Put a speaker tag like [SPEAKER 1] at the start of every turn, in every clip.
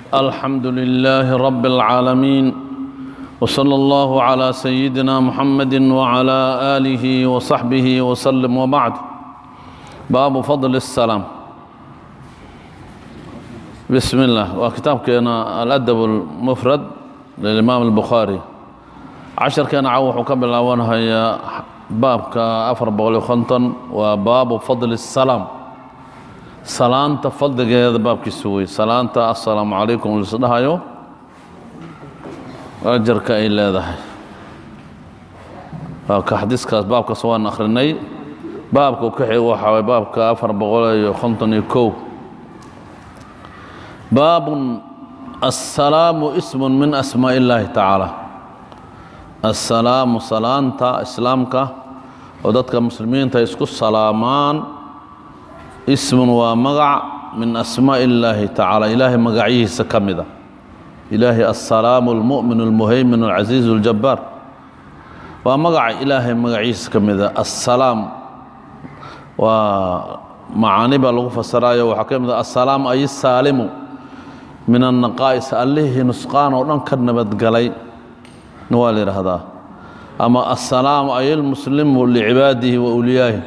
[SPEAKER 1] الحمد لله رب العالمين، وصلى الله على سيدنا محمد وعلى آله وصحبه وسلم، وبعد. باب فضل السلام. بسم الله. Waa kitaabkeena الأدب المفرد للإمام البخاري. Casharkeena caw wuxuu ka bilaabanhayaa baabka 450, waa باب فضل السلام, salaanta fadligeeda baabkiisa wey. Salaanta assalaamu calaykum laisdhahayo, ajarka ay leedahay. Ka xadiiskaas baabkaas waan akhrinay. Baabka u ka xigo waxaa way baabka 451. باب السلام اسم من أسماء الله تعالى. Assalaamu, salaanta islaamka oo dadka muslimiinta isku salaamaan, اسم waa magac, من أسماء الله تعالى, ilaahay magacyihiisa ka mida. Ilaahay السلام المؤمن المهيمن العزيز الجبار, waa magaca ilaahay magaciisa ka mida. Assalaam waa macaani baa lagu fasiraayo. Waxaa ka mid a السلام أي السالم من النقائص, allihii nusqaan oo dhan ka nabadgalay na waa la yidhaahdaa. Ama السلام أي المسلم لعباده وأوليائه,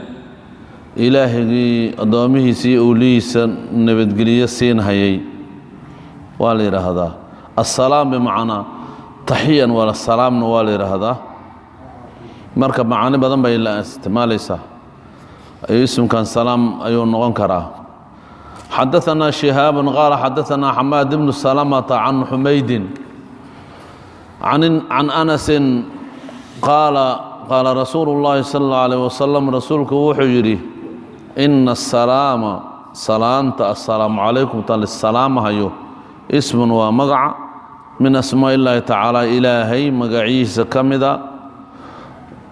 [SPEAKER 1] ilaahigii addoomihiisa iyo owliyihiisa nabadgeliyo siinhayay waa la yidhaahdaa. Assalaam bimacnaa taxiyan wala salaamna waa la yidhaahdaa. Marka macaani badan bay la isticmaalaysaa. Ismkan salaam ayuu noqon karaa. حدثنا شهاب قال حدثنا حماد بن سلمة عن حميد عن أنس قال قال رسول الله صلى الله عليه وسلم, rasuulku wuxuu yidhi: إن السلام, salaanta assalaamu calaykum ta lissalaamahayo, اسم waa magaca, من أسماء الله تعالى, ilaahay magaciisa ka mida.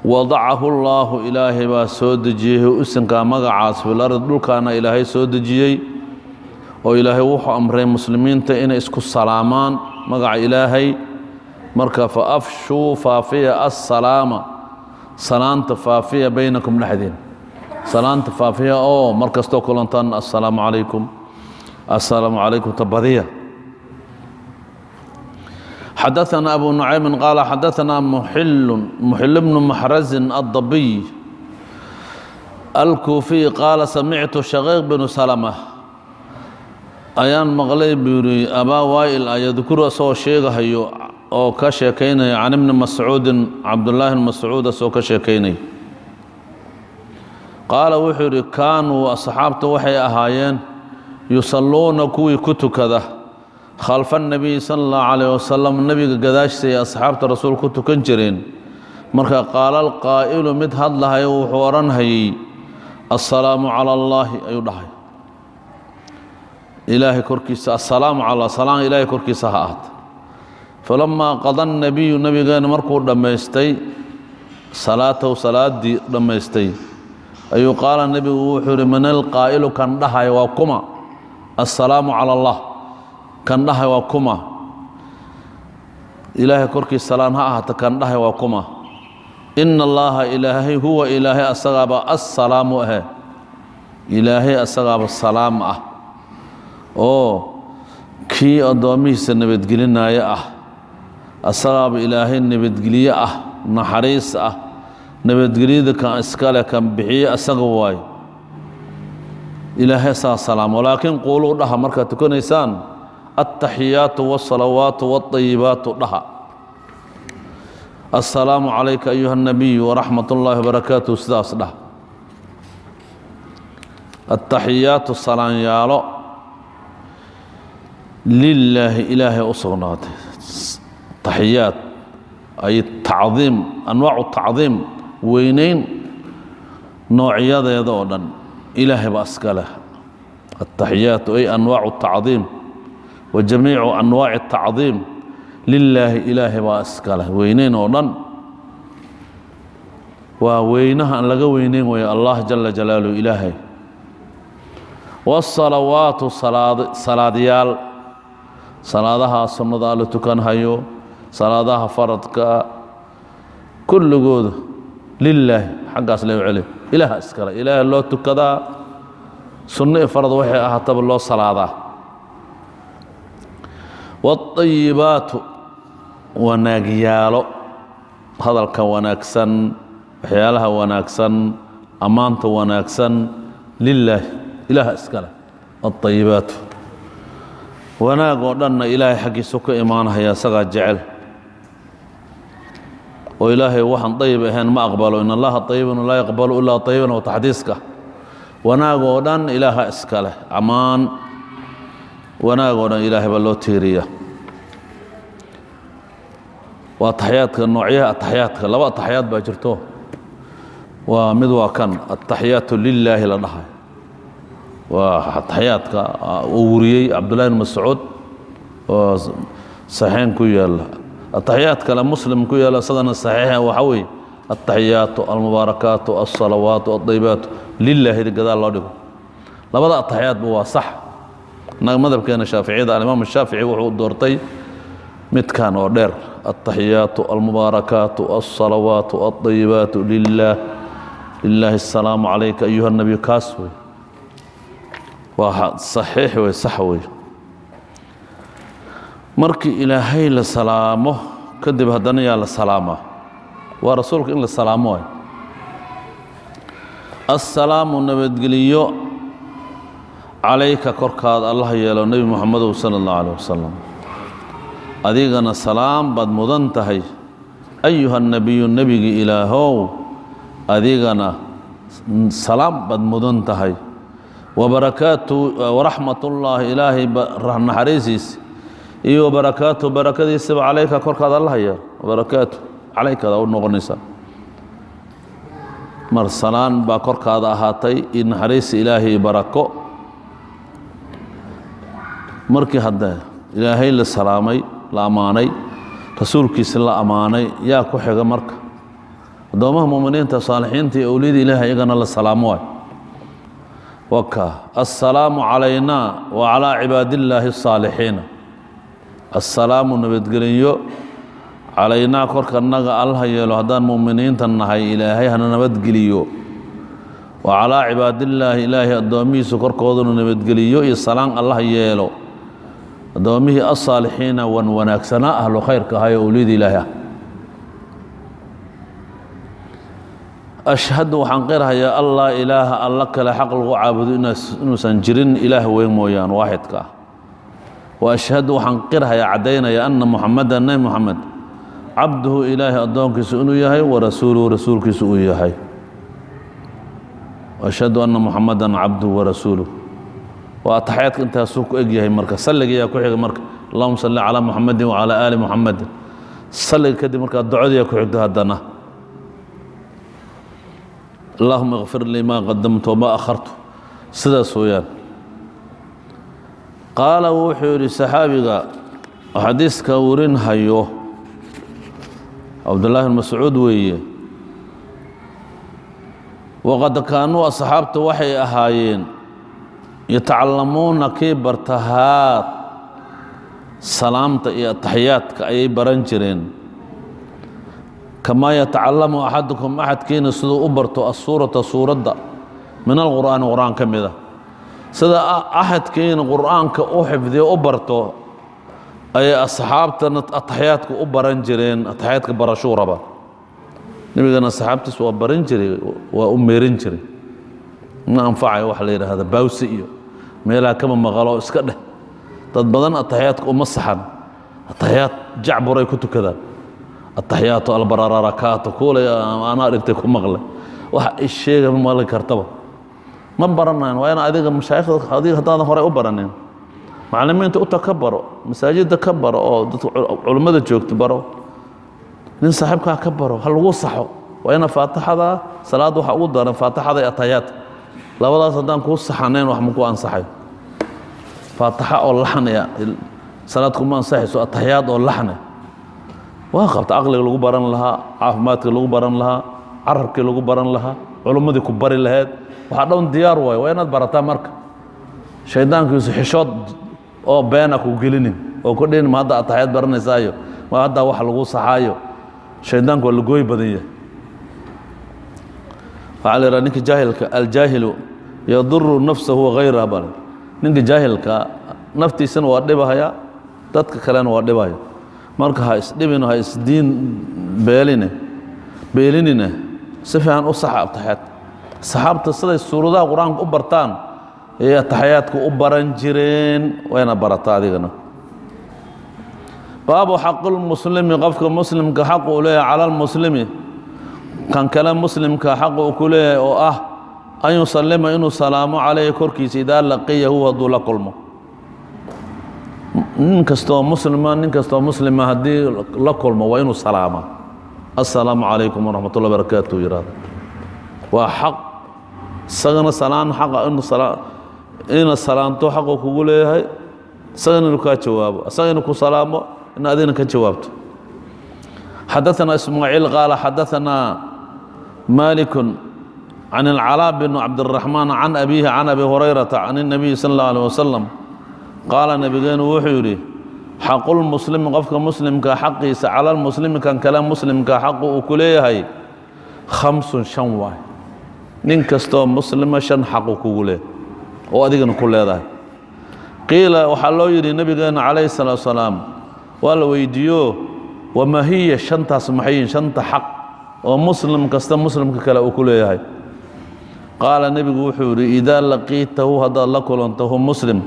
[SPEAKER 1] وضعه الله, ilaahay baa soo dejiyey isimkaa, magacaas, في الأرض, dhulkaana ilaahay soo dejiyey, oo ilaahay wuxuu amray muslimiinta inay isku salaamaan magaca ilaahay. Marka فأفشوا, faafiya, السلام, salaanta faafiya, بينكم, dhexdeen salaanta faafiya, oo mar kastoo kulantaan assalaamu calaykum, assalaamu calaykum tabadiya. حدثنا أبو نعيم قال حدثنا محل محل بن محرز الضبي الكوفي قال سمعت شقيق بن سلمة, ayaan maqlay buu yidhi, أبا وائل يذكر, asagoo sheegahayo oo ka sheekaynaya, عن ابن مسعود, Cabdullaahi bn Mascuud asagoo ka sheekaynaya, qaala, wuxuu yidhi: كانوا, asxaabta waxay ahaayeen, يصلون, kuwii ku tukada, خلف النبي صلى الله عليه وسلم, nebiga gadaashiisa ay asxaabta rasuul ku tukan jireen. Marka قال القائل, mid hadlahayo wuxuu odhanhayey: السلام على الله, ayuu dhahay, ilaahay korkiisa, السلام على, salaan ilaahay korkiisa ha ahaato. فلما قضى النبي, nebigeena markuu dhammaystay, صلاته, salaaddii dhammaystay, ayuu قال, nebigu wuxuu yidhi: من القائل, kan dhahay waa kuma? السلام على الله, kan dhahay waa kuma? Ilaahay korkiisa salaan ha ahaato, kan dhahay waa kuma? إن الله, ilaahay, هو, ilaahay asagaaba, السلام ahe, ilaahay asagaaba salaam ah, oo kii addoomihiisa nabadgelinaya ah, asagaaba ilaahay nabadgelye ah, naxariis ah. Nabadgelyada kan iskale, kan bixiye asaga waayo. Ilaahay asaga salaam. ولكن قولوا, dhaha markaad tukanaysaan: التحيات والصلوات والطيبات, dhaha: السلام عليك أيها النبي ورحمة الله وبركاته, sidaas dhaha. التحيات, salaanyaalo, لله, ilaahay u sugnaatay. تحيات أي تعظيم, أنواع التعظيم, weyneyn noocyadeeda oo dhan ilaahay baa iska leh. التحيات أي أنواع التعظيم. Wa jamiicu anwaaci atacdiim lilaahi, ilaahay baa iska leh weyneyn oo dhan. Waa weynaha aan laga weyneyn weeye Allah jala jalaaluhu ilaahay. Waasalawaatu, salaad, salaadyaal, salaadaha sunnada la tukanhayo, salaadaha faradka, kulligooda lilaahi, xaggaas loo celi, ilaaha iskale. Ilaahay loo tukadaa, sunno i farad waxay ahaataba loo salaadaa. Waاطayibaatu, wanaagyaalo, hadalka wanaagsan, waxyaalaha wanaagsan, ammaanta wanaagsan, lilaahi, ilaaha iskale. Aلطayibaatu, wanaag oo dhanna ilaahay xaggiisu ka imaanahaya, isagaa jecel oo ilaahay waxaan dayib ahayn ma aqbalo. In Allaha طayibun laa yaqbalu ilaa طayiban, wa taxdiiska. Wanaag oo dhan ilaaha iska leh, ammaan wanaag oo dhan ilaahay baa loo tiiriya. Waa ataxiyaadka, noocyaha ataxiyaadka laba ataxiyaad baa jirto. Waa mid, waa kan ataxiyaatu lilaahi la dhahay, waa ataxiyaadka uu wariyey Cabdullahi bin Mascuud oo saxiixin ku yaala. Ataxiyaad kale Muslim ku yaala, isagana saxiixa, waxaa weeye ataxiyaatu almubaarakaatu alsalawaatu alطayibaatu lilaahi, gadaal loo dhigo. Labada ataxiyaadba waa sax. Innaga madhabkeena Shaaficiyada, Alimaam Shaafici wuxuu doortay midkan oo dheer: ataxiyaatu almubaarakaatu alsalawaatu alطayibaatu lilah, lilaahi, asalaamu calayka ayuha nabiy. Kaas wey, waa saxiix wey, sax wey. Markii ilaahay la salaamo kadib, haddana yaa la salaamaa? Waa rasuulka in la salaamo waay. Assalaamu, nabadgeliyo, calayka, korkaad Allah yeelo, Nebi Moxamedow sala allahu calayh wasalam. Adigana salaam baad mudan tahay. Ayuha nebiyu, nebigi ilaahow, adigana salaam baad mudan tahay. Wabarakaatu, waraxmatullaahi, ilaahay naxariisiis iyo wabarakaatu, barakadiisaba, calayka, korkaad Allah yeelo. Wabarakaatu calaykaada u noqonaysaa. Mar salaan baa korkaada ahaatay iyo naxariisi ilaahay, barako. Markii hadda ilaahay la salaamay, la ammaanay, rasuulkiisi la ammaanay, yaa ku xiga marka? Addoomaha muminiinta, saalixiinta iyo owliyada ilahay, iyagana la salaamo waay. Waka assalaamu calayna wa calaa cibaadillaahi asaalixiina. Assalaamu, nabadgelinyo, calaynaa, korkanaga allaha yeelo haddaan mu'miniinta nahay, ilaahay hana nabadgeliyo. Wa calaa cibaadillaahi, ilaahay addoomihiisu korkooduna nabadgeliyo iyo salaan allah yeelo, addoommihii asaalixiina, wan wanaagsanaa, ahlu khayrka ahay oo owliyada ilaahay ah. Ashhadu, waxaan qirhayaa, an laa ilaaha, alla kale xaq lagu caabudo inuusan jirin ilaah weyn mooyaan, waaxidka ah. Wa ashhadu, waxaan qirhayaa, caddaynaya, anna Muxameda, nebi Moxamed, cabduhu, ilaahay addoonkiisu inuu yahay, wa rasuuluhu, rasuulkiisu uu yahay. Ashhadu anna Muxamadan cabduhu warasuuluh. Waa ataxiyaadka, intaasuu ku eg yahay. Marka salligayaa ku xiga marka: allahuma salli calaa Muxamadin wacalaa aali Muxamadin. Salliga kadib markaa ducadiyaa ku xigto haddana: allahuma ikfir lii maa qadamtu wamaa akhartu. Sidaas weeyaan. Qaala, wuxuu yidhi saxaabiga xadiiska warinhayo, Cabdullaahi bn Mascuud weeye: waqad kaanuu, asxaabta waxay ahaayeen, yatacallamuuna, kii bartahaad salaamta iyo ataxiyaadka ayay baran jireen, kamaa yatacalamu axadukum, axadkiina siduu u barto, asuurata, suuradda, min alqur'aani, qur'aan ka mida. Sida axadkiina qur'aanka u xifdiyo, u barto, ayay asxaabtana ataxiyaadka u baran jireen. Ataxiyaadka barashuu raba nebigana, asxaabtiis waa baran jiray, waa u meerin jiray. Ma anfacayo waxa la yidhaahda baawsi iyo meelaha kama maqalo iska dheh. Dad badan ataxiyaadka uma saxan, ataxiyaad jacburay ku tukadaan. Ataxiyaatu albarararakaatu kuulay anaa dhigtay ku maqlay, waxa ay sheega ma maqli kartaba, ma baranayn. Waa ina adiga mashaayikhda, adiga haddaadan horey u baranin, macallimiinta uta ka baro, masaajidda ka baro, oo dadka culimmada joogta baro, nin saaxiibkaa ka baro, ha lagu saxo. Waa ina faatixada, salaadda waxa ugu daran faatixada iyo ataxiyaadka. Labadaas haddaan kuu saxanayn, wax ma ku ansaxayo. Faatixa oo laxanaya. Salaad kuma ansaxayso ataxiyaad oo laxne. Waa qabta caqliga lagu baran lahaa, caafimaadka lagu baran lahaa, carabkii lagu baran lahaa, culummadii ku bari lahayd, waxaa dhan diyaar waayo. Waa inaad barataa. Marka shaydaankiisu xishood oo beena ku gelinin oo ku dhihin, "Ma hadda ataxiyaad baranaysaayo? Ma hadda wax lagu saxaayo?" Shaydaanku waa lagooy badan yahay. Waxaa la yidhaha ninka jaahilka, الجاهل يضر نفسه وغيره baa. Ninka jaahilka naftiisana waa dhibahaya, dadka kalena waa dhibahaya. Marka ha isdhibino, ha isdiin beeline beelinine, si fiican u saxa ataxiyaadka. Saxaabta siday suuradaha Qur-aanka u bartaan ayay ataxiyaadka u baran jireen. Wayna barataa adigana. باب حق المسلم, qofka muslimka xaq uu leeyahay, على المسلم, kan kale muslimka xaq uu ku leeyahay, oo ah أن يسلم, inuu salaamo, عليه, korkiisa, إذا لقيه, hadduu la kulmo. Nin kastoo muslima, nin kastoo muslima haddii la kulmo, waa inuu salaamaa. "السلام عليكم ورحمة الله بركاته" yihahdo, waa xaq. Isagana salaan xaqa inu ina salaanto xaqu kugu leeyahay, isagana inuu kaa jawaabo, isaga inuu ku salaamo, in adigna ka jawaabto. حدثنا إسماعيل قال حدثنا مالك عن العلاء بن عبد الرحمن عن أبيه عن أبي هريرة عن النبي صلى الله عليه وسلم قال, nabigeenu wuxuu yidhi: حق المسلم, qofka muslimka xaqiisa, على المسلم, kan kale muslimka xaqu uu ku leeyahay, خمس, shan waay. Nin kastoo muslima shan xaqu kugu leeyahay oo adigana ku leedahay. قيل, waxaa loo yidhi nabigeena عليه الصلاة والسلام, waa la weydiiyo, وما هي, shantaas maxay yihin, shanta xaq oo muslim kasta muslimka kale uu ku leeyahay? قال, nebigu wuxuu yidhi: إذا لقيته, haddaad la kulanto, hu muslim,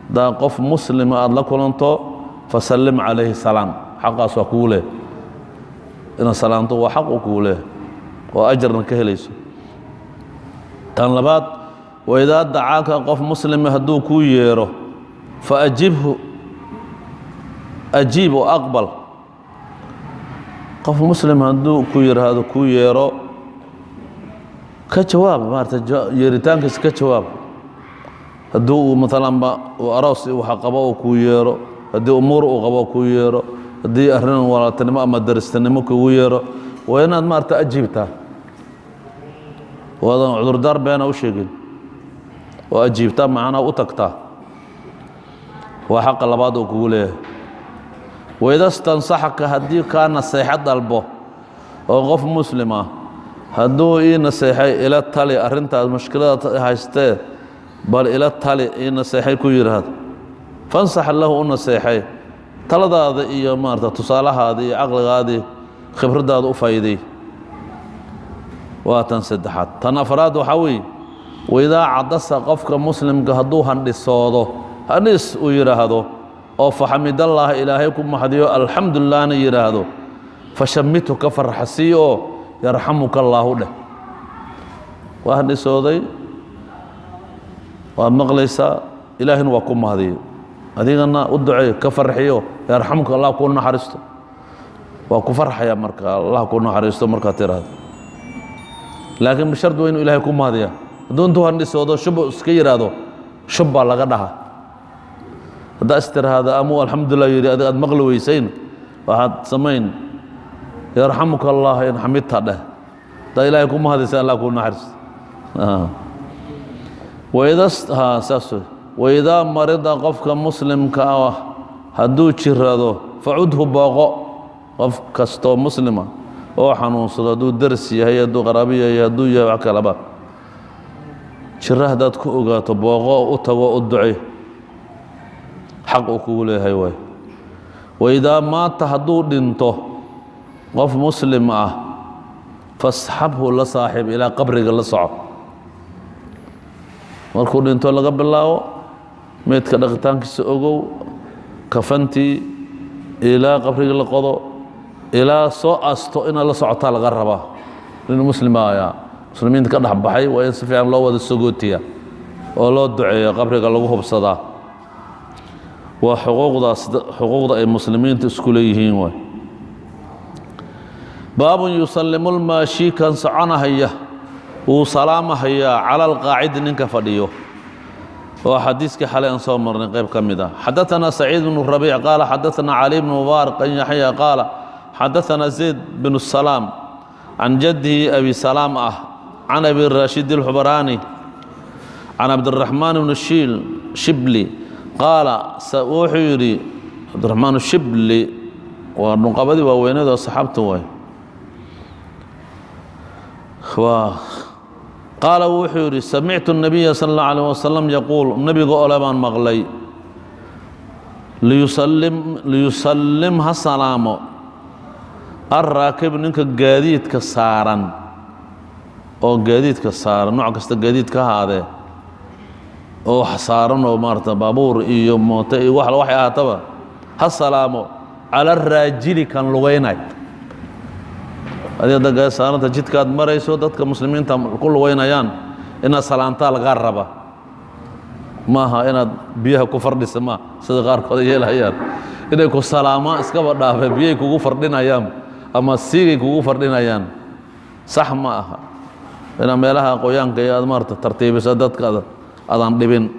[SPEAKER 1] haddaa qof muslima aada la kulanto, فسلم عليه, salaam. Xaqaas waa kugu leeyahay, inaad salaamto waa xaq uu kugu leeyahay oo ajarna ka helayso. Tan labaad: وإذا دعاك, qof muslima hadduu kuu yeero, فأجبه, ajiib oo aqbal. Qof muslim hadduu ku yidhaahdo, kuu yeero, ka jawaab. Maarata, yeeritaankiisa ka jawaab. Haddii uu maalanba uu aroos waxa qabo uu kuu yeero, haddii umuur uu qabo kuu yeero, haddii arrin walaaltinimo ama daristanimo kugu yeero, waa inaad maarata ajiibtaa, waadan cudurdaar beena u sheegin oo ajiibtaa, macnaha u tagtaa. Waa xaqa labaad oo kugu leeyahay. وإذا استنصحك, haddii kaa naseexo dalbo, oo qof muslim ah hadduu ii naseexay, "Ila tali arrintaas, mushkilada haystee, bal ila tali, ii naseexay," ku yidhaahdo, فانصح له, u naseexay. Taladaada iyo maarata tusaalahaada iyo caqligaadii, khibraddaada u faa'iiday. Waa tan saddexaad. Tan afraad waxaa weeye: وإذا عطس, qofka muslimka hadduu handhisoodo, handhis uu yidhaahdo, oo فحمد الله, Ilaahay ku maxdiyo, الحمد للهna yidhaahdo, فشمته, ka farxasii oo "يرحمك الله" dheh. Waa handhisooday, waad maqlaysaa, Ilaahina waa ku mahadiyey, adigana u duceeyo, ka farxiyo, "يرحمك الله, ku naxariisto." Waa ku farxaya marka "Allah ku naxariisto" markaad tiraahdo, laakiin bishard waa inuu Ilahay ku mahadiya. Hadduu intuu handhisoodo shub iska yidhaahdo, shub baa laga dhaha. Haddaa is tiraahdo amuu "alxamdulilah" yidhi, adig aad maqli weysayn, waxaad samayn "يرحمك الله إن حمدت" dheh. Haddaa Ilahay ku mahadaysa, Allah ku naxariisto. وإذا saas. وإذا مرض, qofka muslimka ah hadduu jirado, فعده, booqo. Qof kastoo muslima oo xanuunsado, hadduu daris yahay, hadduu qaraabo yahay, hadduu yahay wax kaleba, jiro haddaad ku ogaato, booqo, u tago, u ducey. Xaq uu kugu leeyahay waay. وإذا مات, hadduu dhinto qof muslim ah, فاصحبه, la saaxiib ilaa qabriga, la soco. Markuu dhinto laga bilaabo, meydka dhaqitaankiisa ogow, kafantii ilaa qabriga la qodo, ilaa soo asto, inaad la socotaa laga rabaa. Nin muslima ayaa muslimiinta ka dhex baxay, waa in si fiican loo wada sagootiya oo loo duceeyo, qabriga lagu hubsadaa. Waa xuquuqdaas, xuquuqda ay muslimiinta isku leeyihiin waay. باب يسلم الماشي, kan soconahaya wuu salaamahayaa, على القاعد, ninka fadhiyo. Waa xadiiskii xalay aan soo marnay qayb ka mid ah. Xadaثana Saciid bnu Rabiic qaala xadaثana Cali bnu Mubaarak an Yaxya qaala xadaثana Zayd bnu Salaam can jaddihi Abi Salaam ah can Abi Raashid alxubraani can Cabdiraxmaan bnu Shiil Shibli qaala, wuxuu yidhi Cabdiraxmaan Shibli waa dhunqabadii waaweynadoo saxaabta waay. Waa qaala, wuxuu yidhi: samictu الnabiya sala اllahu alayh wasalam yaquul, nebiga ole baan maqlay: liyusallim, liyusallim, ha salaamo alraakib, ninka gaadiidka saaran oo gaadiidka saaran, nooc kasta gaadiid ka ahaadee oo wax saaran oo maarata baabuur iyo mooto iyo wax waxay ahaataba, ha salaamo cala araajili, kan lugaynay. Adi hadda gaadi saaranta, jidkaad marayso, dadka muslimiinta ku lugaynayaan inaad salaantaa lagaa raba. Maaha inaad biyaha ku fardhisa, ma sida qaarkood ay yeelhayaan, inay ku salaamaan iskaba dhaafe, biyay kugu fardhinayaan ama siigay kugu fardhinayaan. Sax ma aha. Inaad meelaha qoyaanka iyo aad maarata tartiibiso dadka adaan dhibin.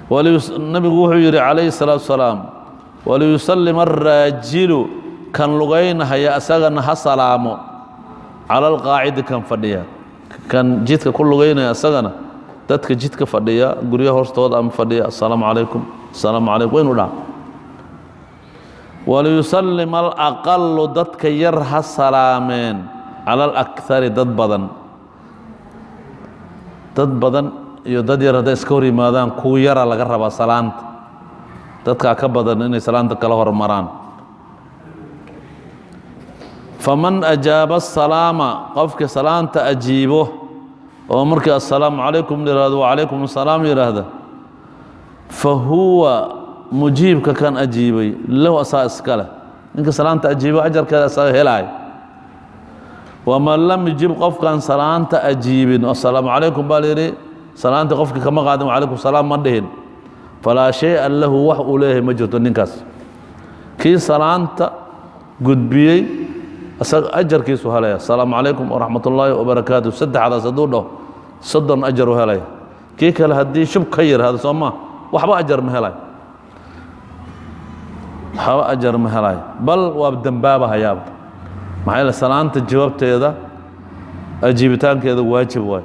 [SPEAKER 1] Nabigu wuxuu yidhi calayhi الsalaatu wasalaam: waliyusallim araajilu, kan lugaynahaya asagana ha salaamo cala alqaacidi, kan fadhiya, kan jidka ku lugaynaya asagana dadka jidka fadhiya, guryaha hoostooda ama fadhiya, assalaamu calaykum, assalaamu calaykum waynu dhaha. Waliyusallim alaqalu, dadka yar ha salaameen cala alakari, dad badan. Dad badan iyo dad yar hadday iska hor yimaadaan, kuwa yara laga rabaa salaanta, dadkaa ka badan inay salaanta kala hormaraan. Faman ajaaba asalaama, qofkii salaanta ajiibo oo markii assalaamu calaykum yidhahdo, wacalaykum assalaam yidhaahda, fa huwa mujiibka, kan ajiibay, lahu, asaa iska leh. Ninka salaanta ajiibo ajarkeeda asaga helaay. Waman lam yujib, qofkaan salaanta ajiibin, assalaamu calaykum baa layidhi, salaantii qofkii kama qaadin, wacalaykum salaam ma dhihin, falaa shay-a lahu, wax uu leeyahay ma jirto ninkaas. Kii salaanta gudbiyey isaga ajarkiisu helaya, assalaamu calaykum waraxmat ullaahi wabarakaatu, saddexdaas hadduu dhaho 30 ajar u helaya. Kii kale haddii shub ka yidhaahdo, soo ma waxba ajar ma helay, waxba ajar ma helayo, bal waa dembaabahayaaba. Maxaa yeele, salaanta jawaabteeda, ajiibitaankeeda waajib waay.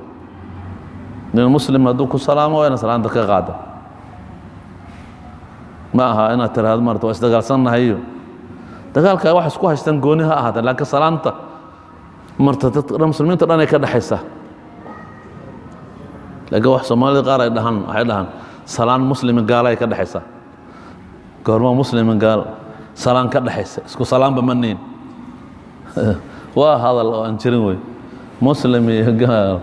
[SPEAKER 1] Nin muslim hadduu ku salaamo, waa ina salaanta ka qaada. Ma aha inaad tiraahdo maarata waa isdagaalsannahay iyo dagaalka wax isku haystaan gooni ha ahaatee, laakiin salaanta marta dadka dhan, muslimiinta dhan ay ka dhexaysaa. Laakiin wax Soomaalida qaar ay dhahaan, waxay dhahaan salaan muslimi gaala ay ka dhexaysaa. Goorma muslimi gaal salaan ka dhexaysa? Isku salaanba ma nihin. Waa hadal oo aan jirin wey. Muslim iyo gaal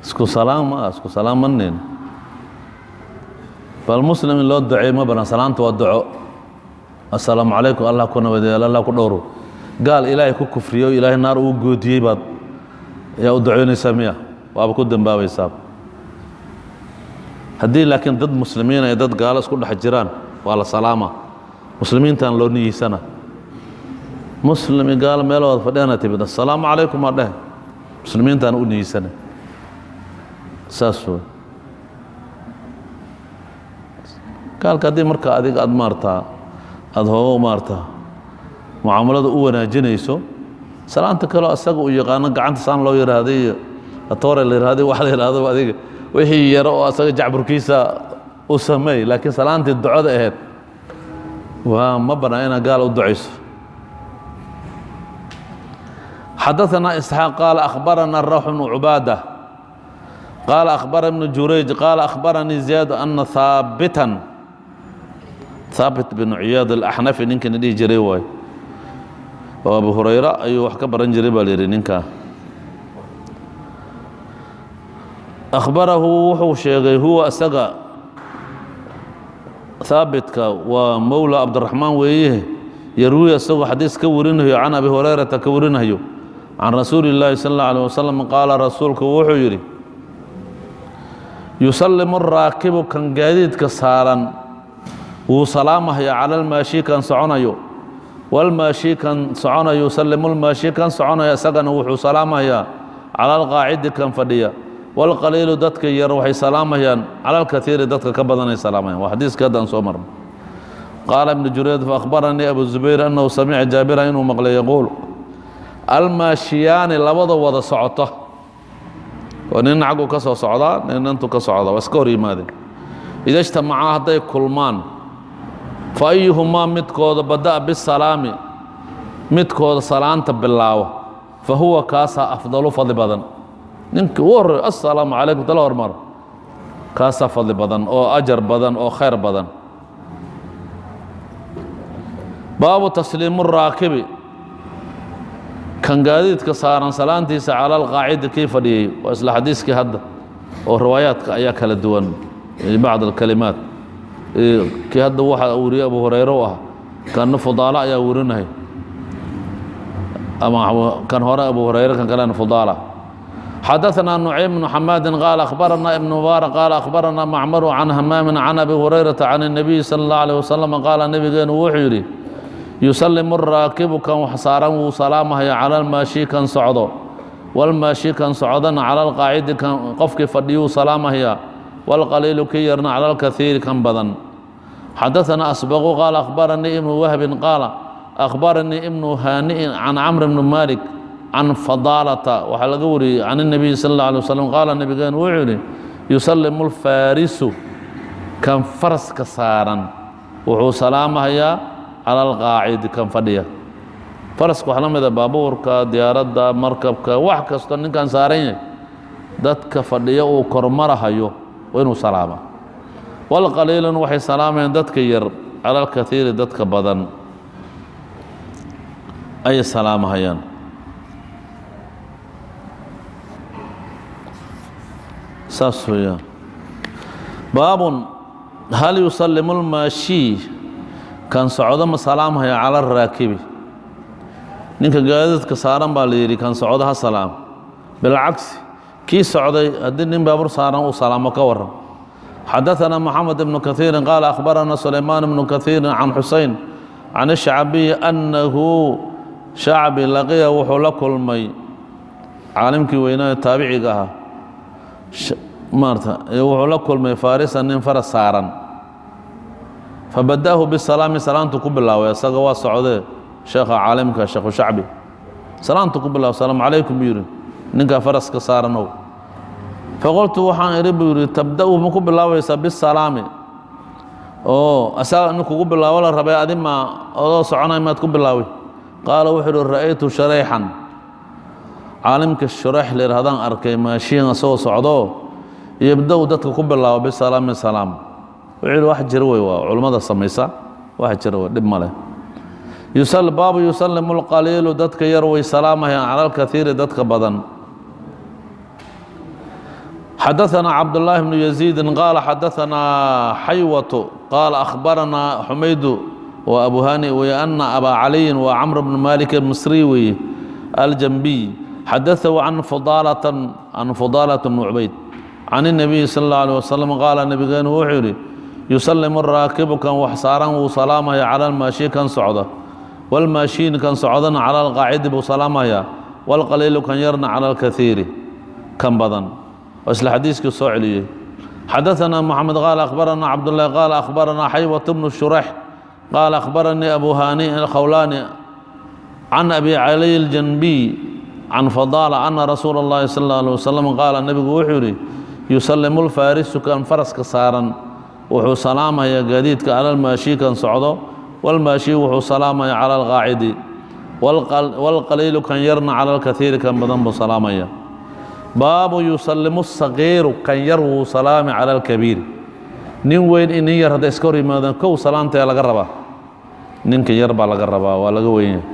[SPEAKER 1] isku salaam ma ah, isku salaam ma nihin. Bal muslim in loo duceeyo ma banaan. Salaanta waa duco: assalaamu calaykum, Allah ku nabadeelo, Allah ku dhowro. Gaal Ilaahay ku kufriyo, Ilaahay naar ugu goodiyey baad yaa u ducoynaysaa miya? Waaba ku dambaabaysaa. Haddii laakiin dad muslimiin ay dad gaalo isku dhex jiraan, waa la salaama, muslimiintan loo niyeysana. Muslimi gaalo meel wada fadhiyana timid, assalaamu calaykum aa dheh, muslimiintaan u niyeysana. Saas wey. Gaalka haddii marka adiga aad maartaa aada hoogo maarta mucaamalada u wanaajinayso, salaanta kaleo asaga uu yaqaano, gacanta saan loo yidhaahday iyo atoore la yidhahday, wax la yidhahdo, adiga wixii yaro oo asaga jacburkiisa u sameey. Laakiin salaantii ducada ahayd waa ma banaa inaad gaal u ducayso. Xadaثna إسحاaq qaala أkhbarana rawx bnu cubaadة qaala أkhbara ibnu jurayj qaala أkhbaranii ziyaad ana haabitan, haabit binu ciyaad alaxnafi, ninkana dhihi jiray waay oo Abu Hurayra ayuu wax ka baran jiray baa la yidhi ninkaa, akhbarahu, wuxuu sheegay, huwa isaga haabitka waa mowla Cabdiraxmaan weeye, yarwi, isagoo xadiis ka warinayo can Abi Hurayrata, ka warinayo can rasuuli اllaahi sal اllah alيه wasalam, qaala, rasuulku wuxuu yidhi: yusallimu araakibu, kan gaadiidka saaran wuu salaamahaya, cala almaashi, kan soconayo, walmaashi, kan soconayo, yusallimu lmaashi, kan soconaya isagana wuxuu salaamayaa, cala alqaacidi, kan fadhiya. Wاlqaliilu, dadka yar, waxay salaamayaan cala alkaiiri, dadka ka badanay salaamayaan. Waa xadiiska haddaan soo marno. Qaala ibnu Jurayj: faأkhbaranii Abu Zubayr annahu samica Jaabira, inuu maqlay, yaquul: almaashiyaani, labada wada socota, oo nin xaggu ka soo socdaa, nin intu ka socda, waa iska hor yimaadeen. Ida ijtamacaa, hadday kulmaan, fa ayuhumaa, midkooda, bada'a bisalaami, midkooda salaanta bilaabo, fa huwa, kaasaa, afdalu, fadli badan. Ninkii ugu horreeyo "Assalaamu calaykum" tala hormaro, kaasaa fadli badan oo ajar badan oo khayr badan. Baabu tasliimu raakibi, kan gaadiidka saaran salaantiisa, cala alqaacidi, kii fadhiyey. Waa isla xadiiskii hadda oo riwaayaadka ayaa kala duwan, bacd alkalimaat. Kii hadda waxa wariyey Abu Hureyre u ah, kanna Fudaalo ayaa warinay, ama kan hore Abu Hureyre, kan kalena Fudaala. Xadaثna نuعaym بن xamaadi qaal أkhbarana ibn mubaarak qaal أkhbarana macmaru can hamaami can Abi Hurayrata can الnabiyi salى الlaه عalيه wasalam qaala, nebigeenu wuxuu yidhi: yusalimu raakibu, kan wax saaran wuu salaamahaya, cala almaashi, kan socdo, walmaashi, kan socdana, cala alqaacidi, kan qofkii fadhiyuu salaamahaya, wاlqaliilu, kii yarna, cala alkaiiri, kan badan. Xadaثna Asbaqu qaal أkhbaranii ibnu wahbin qaala أkhbaranii ibnu haani'in can Camr bni Malik can Fadaalata, waxaa laga wariyey, can الnabiyi sal اlه alيه waslm qaala, nebigeenu wuxuu yidhi: yusalimu اlfaarisu, kan faraska saaran wuxuu salaamahayaa, cala alqaacidi, kan fadhiya. Faraska waxaa la mida baabuurka, diyaaradda, markabka, wax kastoo ninkan saaran yahay dadka fadhiya uu kormarahayo waa inuu salaama. Walqaliilun, waxay salaamayaan dadka yar, cala alkaiiri, dadka badan ayay salaamahayaan. Saas weeyaan. Baabun hal yusalimu lmaashii, kan socdo ma salaamhaya, cala araakibi? Ninka gaadiidka saaran baa la yidhi kan socdo ha salaam. Bilcagsi, kii socday haddii nin baabuur saaran uu salaamo, ka waran? Xadaثna moxamed ibnu kahiiri qaala akhbarana sulaymaan ibnu kahiiri can Xusein can الshacbiyi annahu shacbi laqiya, wuxuu la kulmay caalimkii weynaa taabiciga ahaa maarta, wuxuu la kulmay farisa, nin faras saaran. Fabada'ahu bisalaami, salaantu ku bilaabay. Isaga waa socdee, sheekha caalimka, sheekhu Shacbi, salaantu ku bilaabay. "Asalaamu calaykum," buu yidhi, "ninkaa faraska saaranow." Faqultu, waxaan idhi, buu yidhi, "Tabda'u, ma ku bilaabaysaa, bisalaami?" Oo asaga in kugu bilaabo la rabay, adi ma odoo soconay maad ku bilaabay? Qaala, wuxuu uhi: "Ra'aytu Sharayxan," caalimka Shurayx la yidhahdaan arkay, maashiyan, asagoo socdoo, yebda-u, dadka ku bilaabo, bisalaami, salaam. Wuxuu yidhi wax jira wey, waa culummada samaysa, wax jira wey, dhib ma leh. Yusal baabu yusallimu lqaliilu, dadka yar way salaamayaan, cala alkaiiri, dadka badan. Xadaثna Cabdاللaahi بن يزيidi qaala xadaثna Xaywatu qaala أkhbarana Xumaydu, waa Abu hani weye, ana Abaa Caliyin, waa Camr bn Malik الmisri weeye, aljanbiy, xadaثahu can Fudaalata bn Cubayd can الnabiyi salى الlaه alيه wasalam qaala, nebigeenu wuxuu yidhi: yusalimu raakibu, kan wax saaran wuu salaamaya, cala almaashi, kan socda, wاlmaashiin, kan socdana, cala alqaacidi buu salaamaya, wاlqaliilu, kan yarna, cala alkaiiri, kan badan. Waa isla xadiiskii soo celiyey. Xadaثna Moxamed qaala akhbarana Cabdالlahi qaala akhbarana Xaywat bnu Shurayx qaala akhbaranii Abu hani alkhawlani can Abi Caliy اljanbiy can Fadaala ana rasuula اllahi sal اlه alيه wasalam qaala, nebigu wuxuu yidhi: yusalimu lfaarisu, kan faraska saaran wuxuu salaamaya gaadiidka, cala almaashi, kan socdo, walmaashi wuxuu salaamaya cala alqaacidi, wاlqaliilu, kan yarna, cala alkaiiri, kan badan buu salaamaya. Baabu yusalimu sagiiru, kan yar wuu salaami, cala alkabiiri. Nin weyn in nin yar hadday iska hor yimaadaan, kow salaantaee laga rabaa? Ninka yar baa laga rabaa, waa laga weyn yahay.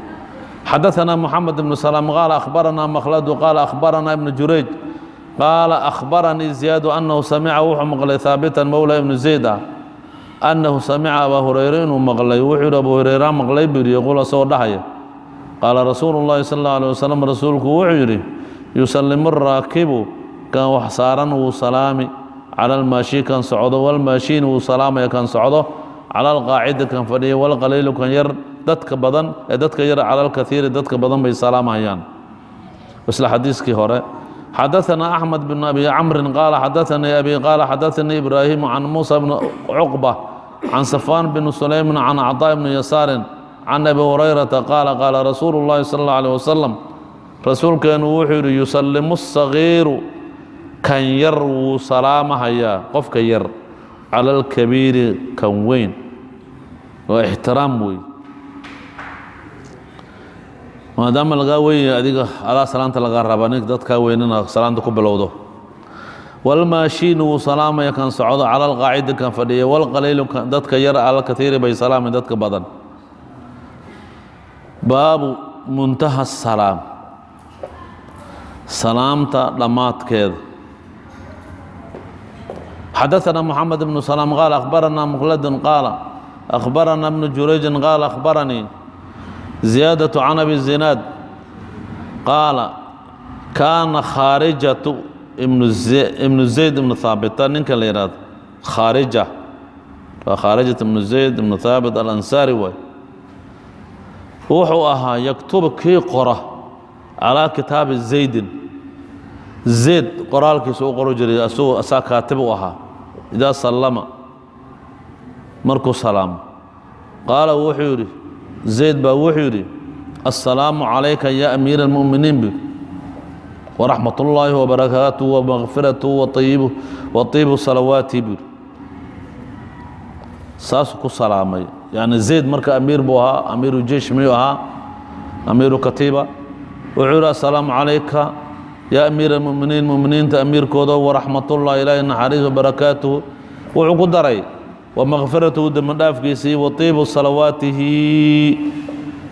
[SPEAKER 1] Xadaثna moxamed ibnu salaam qaala akhbarana makhladu qaala akhbarana ibnu Jurayj qaala akhbaranii Ziyaadu annahu samica, wuxuu maqlay, haabitan mowla ibnu Zayd ah, annahu samica Abaa Hurayre, inuu maqlay. Wuxuu yidhi: Abu Hureyra maqlay, buu yidhi, yaquul, asagoo dhahaya: qaala rasuulu llahi sal اllah alيه wasalam, rasuulku wuxuu yidhi: yusalimu raakibu, kan wax saaran wuu salaami, cala almaashi, kan socdo, walmaashiin, wuu salaamaya kan socdo, cala alqaacidi, kan fadhiya, walqaliilu, kan yar, dadka badan ee dadka yar, cala alkaiiri, dadka badan bay salaamayaan. Isla xadiiskii hore. Xadaثana Axmed bn Abi Camrin qaala xadaثanii abi qaala xadaثanii Ibraahimu can Muusa bni Cuqba can Safaan bn Sulaymin can Caطaa bni Yasaarin can Abi Hurayrata qaala qaala rasuulu اllahi sal اllah alيه wasalam, rasuulkeenu wuxuu yidhi: yusalimu الsagiiru, kan yar wuu salaamahayaa, qofka yar, cala alkabiiri, kan weyn. Waa ixtiraam wey. Maadaama lagaa weynyahay adiga, adaa salaanta lagaa rabaa. Nink dadkaa weynina salaanta ku bilowdo. Walmaashiin wuu salaamaya kan socdo, cala alqaacidi, kan fadhiya. Walqaliilu, dadka yar, cala alkatiiri bay salaamay, dadka badan. Baabu muntaha asalaam, salaamta dhammaadkeeda. Xadaثna Mxamed بن سلام qaal أخbarana mklad qaala أخbarana بن jurayji qaal أخbaranii زiyaadaة can Abi الzinaad qaala kaana Khaarijatu ibnu Zayd ibnu Haabita, ninka la yihahdo Khaarija, waa Khaarijat ibnu Zayd ibnu Haabit Alansaari waay, wuxuu ahaa yaktubu, kii qora, calaa kitaabi Zaydin, Zayd qoraalkiisa u qoro jiray, asagoo asaa kaatib u ahaa. Idaa sallama, markuu salaamo, qaala, wuxuu yidhi, Zayd baa wuxuu yidhi: assalaamu calayka ya amiira almu'miniin bi waraxmat ullaahi wabarakaatuh wamakfiratuh waibu watiibu salawaatii buu yidhi. Saasuu ku salaamay. Yani Zayd marka amiir buu ahaa, amiiru jeish miyuu ahaa, amiiru katiiba. Wuxuu yidhi: assalaamu calayka yaa amiira almu'miniin, mu'miniinta amiirkooda, waraxmatullahi, ilaahi naxariis, wabarakaatuhu, wuxuu ku daray, wamakfiratuhu, dembi dhaafkiisii, watiibu salawaatihi,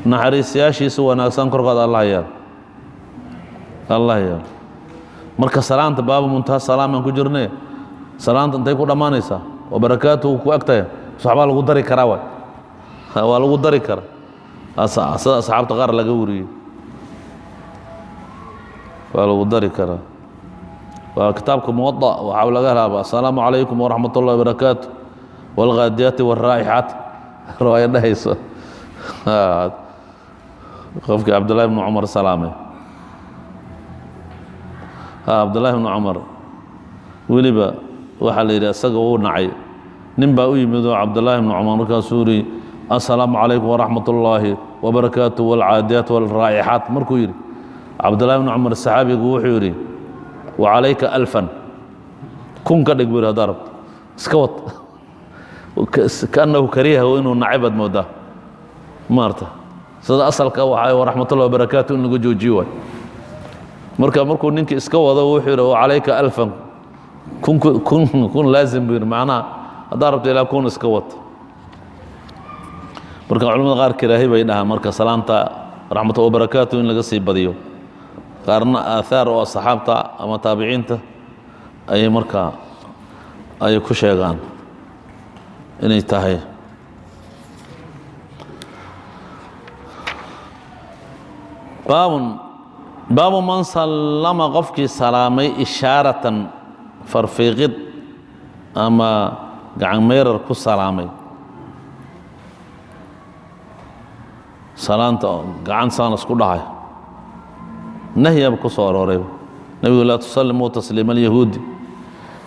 [SPEAKER 1] naxariisyaashiisa wanaagsan korkood Allah yeel, Allah yeel. Marka salaanta, baabu muntaha salaamaan ku jirne, salaanta intay ku dhammaanaysaa? Wabarakaatuhu ku agtahay, waxbaa lagu dari karaa waay, waa lagu dari karaa. Sida asxaabta qaar laga wariyey, waa lagu dari karaa. Waa kitaabka Muwaطa waxaa laga helaaba assalaamu calaykum waraxmat ullahi wabarakaatu wاlghaadiyaati wاlraa'ixaat, riwaayo dhehayso qofkii Cabdullahi bnu Cumar salaamay. Cabdullahi bnu Cumar weliba waxaa la yidhi isaga wuu nacay. Nin baa u yimid oo Cabdullaahi bnu Cumar, markaasuu yidhi: assalaamu calaykum waraxmat ullaahi wabarakaatu wاlcaadiyaat wاlraa'ixaat. Markuu yidhi Cabdullahi bnu Cumar saxaabigu, wuxuu yidhi: wacalayka alfan, 1000 ka dhig buu yidhi, haddaa rabto iska wad. Kaannahu karihahu, inuu nacay baad moodaa. Maarta sida asalka waxaa waraxmatullahi wabarakaatu in lagu joojiyo waay. Marka markuu ninkii iska wado, wuxuu yidhi: wacalayka alfan, kun kun kun laazim buu yidhi. Macnaha haddaa rabto ilaa 1000 iska wad. Marka culamada qaar karaahi bay dhahaan marka salaanta raxmatullahi wabarakaatu in laga sii badiyo. Qaarna aathaar oo asxaabta ama taabiciinta ayay markaa ayay ku sheegaan inay tahay. Baabun, baabu man sallama, qofkii salaamay, ishaaratan, farfiiqid ama gacan meyrar ku salaamay. Salaanta gacan saan isku dhahay, nahyaaba ku soo arooray nebigu: laa tusallimuu tasliima alyahuudi,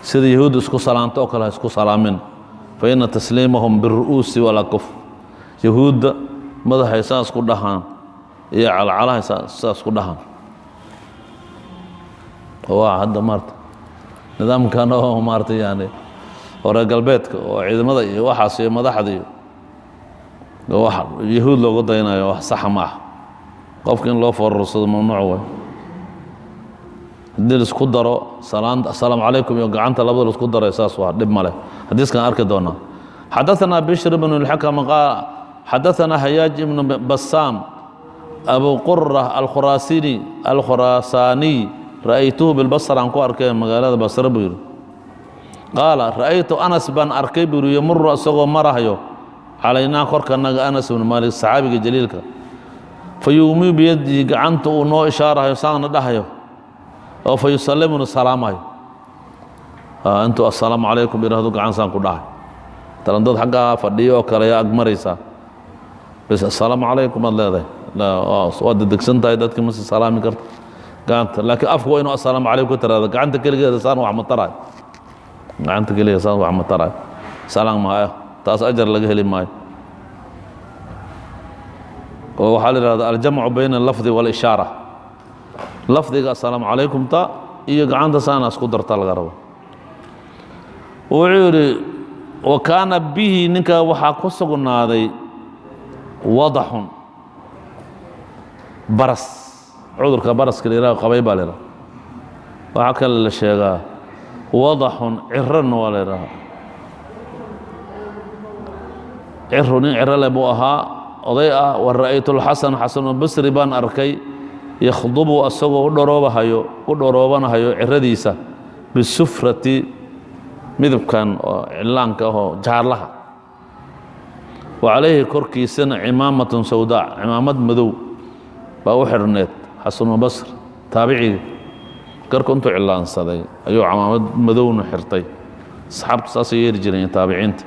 [SPEAKER 1] sida yahuuddu isku salaanto oo kale ha isku salaamin, fa ina tasliimahum biru'uusi walakuf. Yahuudda madaxay saa isku dhahaan iyo calcalahay saa isku dhahaan. Waa hadda maarta nidaamkan oo maarata yani hore galbeedka oo ciidamada iyo waxaas iyo madaxda iyo wax yahuud looga daynayo, wax saxa ma ah. Qofka in loo foorarsado mamnuuc waay. Haddii laisku daro salaan assalaamu calaykum iyo gacanta labada laisku daray, saas waa dhib male. Xadiiskan arki doonaa. Xadaثana Bishr bn اlxakam qaal xadaثana Hayaaj ibnu Basaam Abu Qura alkhuraasini alkhuraasaaniy, ra'aytuhu bilbasra, aan ku arkay magaalada Basra buu yidhi. Qaala ra'aytu Anas baan arkay buu yidhi, yamuru, isagoo marahayo, calaynaa, korkanaga, Anas ibnu Maalik, saxaabiga jaliilka, fa yuumiu biyadihi, gacanta uu noo ishaarahayo, saana dhahayo, oo fa yusallimuna, salaamayo. Intuu assalaamu calaykum yidhaahdo gacan saan ku dhahay. Talan dad xaggaa fadhiyo oo kale yaa ag maraysaa, bas assalaamu calaykum aad leedahay, waa dedegsan tahay, dadki mase salaami karta. Gacanta laakiin afku waa inuu assalaamu calaykum ka tiraado. Gacanta keligeeda saan wax ma taraay, gacanta keligeeda saan wax ma taraay, salaan maayo, taas ajar laga heli maayo. Oo waxaa la yidhahdaa aljamcu bayna alafdi waalishaara, lafdiga assalaamu calaykumta iyo gacanta saana isku darta laga rabo. Wuxuu yidhi wa kaana bihi, ninka waxaa ku sugnaaday wadaxun, baras, cudurka baraska la yidhaho qabay baa la yidhaha. Waxaa kale la sheegaa wadaxun, cirana waa la yidhahaa. Ciru, nin ciro leh buu ahaa, oday ah. Wa ra'aytu lxasan, xasanulbasri baan arkay, yakhdubu, asagoo u dharoobahayo, u dhoroobanahayo ciradiisa bisufrati, midabkan oo cillaanka ahoo jaarlaha, wa calayhi, korkiisana cimaamatun sawdaa, cimaamad madow baa u xidhneed. Xasanulbasri taabiciga garku intuu cillaansaday ayuu cimaamad madowna xirtay. Asxaabtu saasay yeeli jireen, taabiciinta.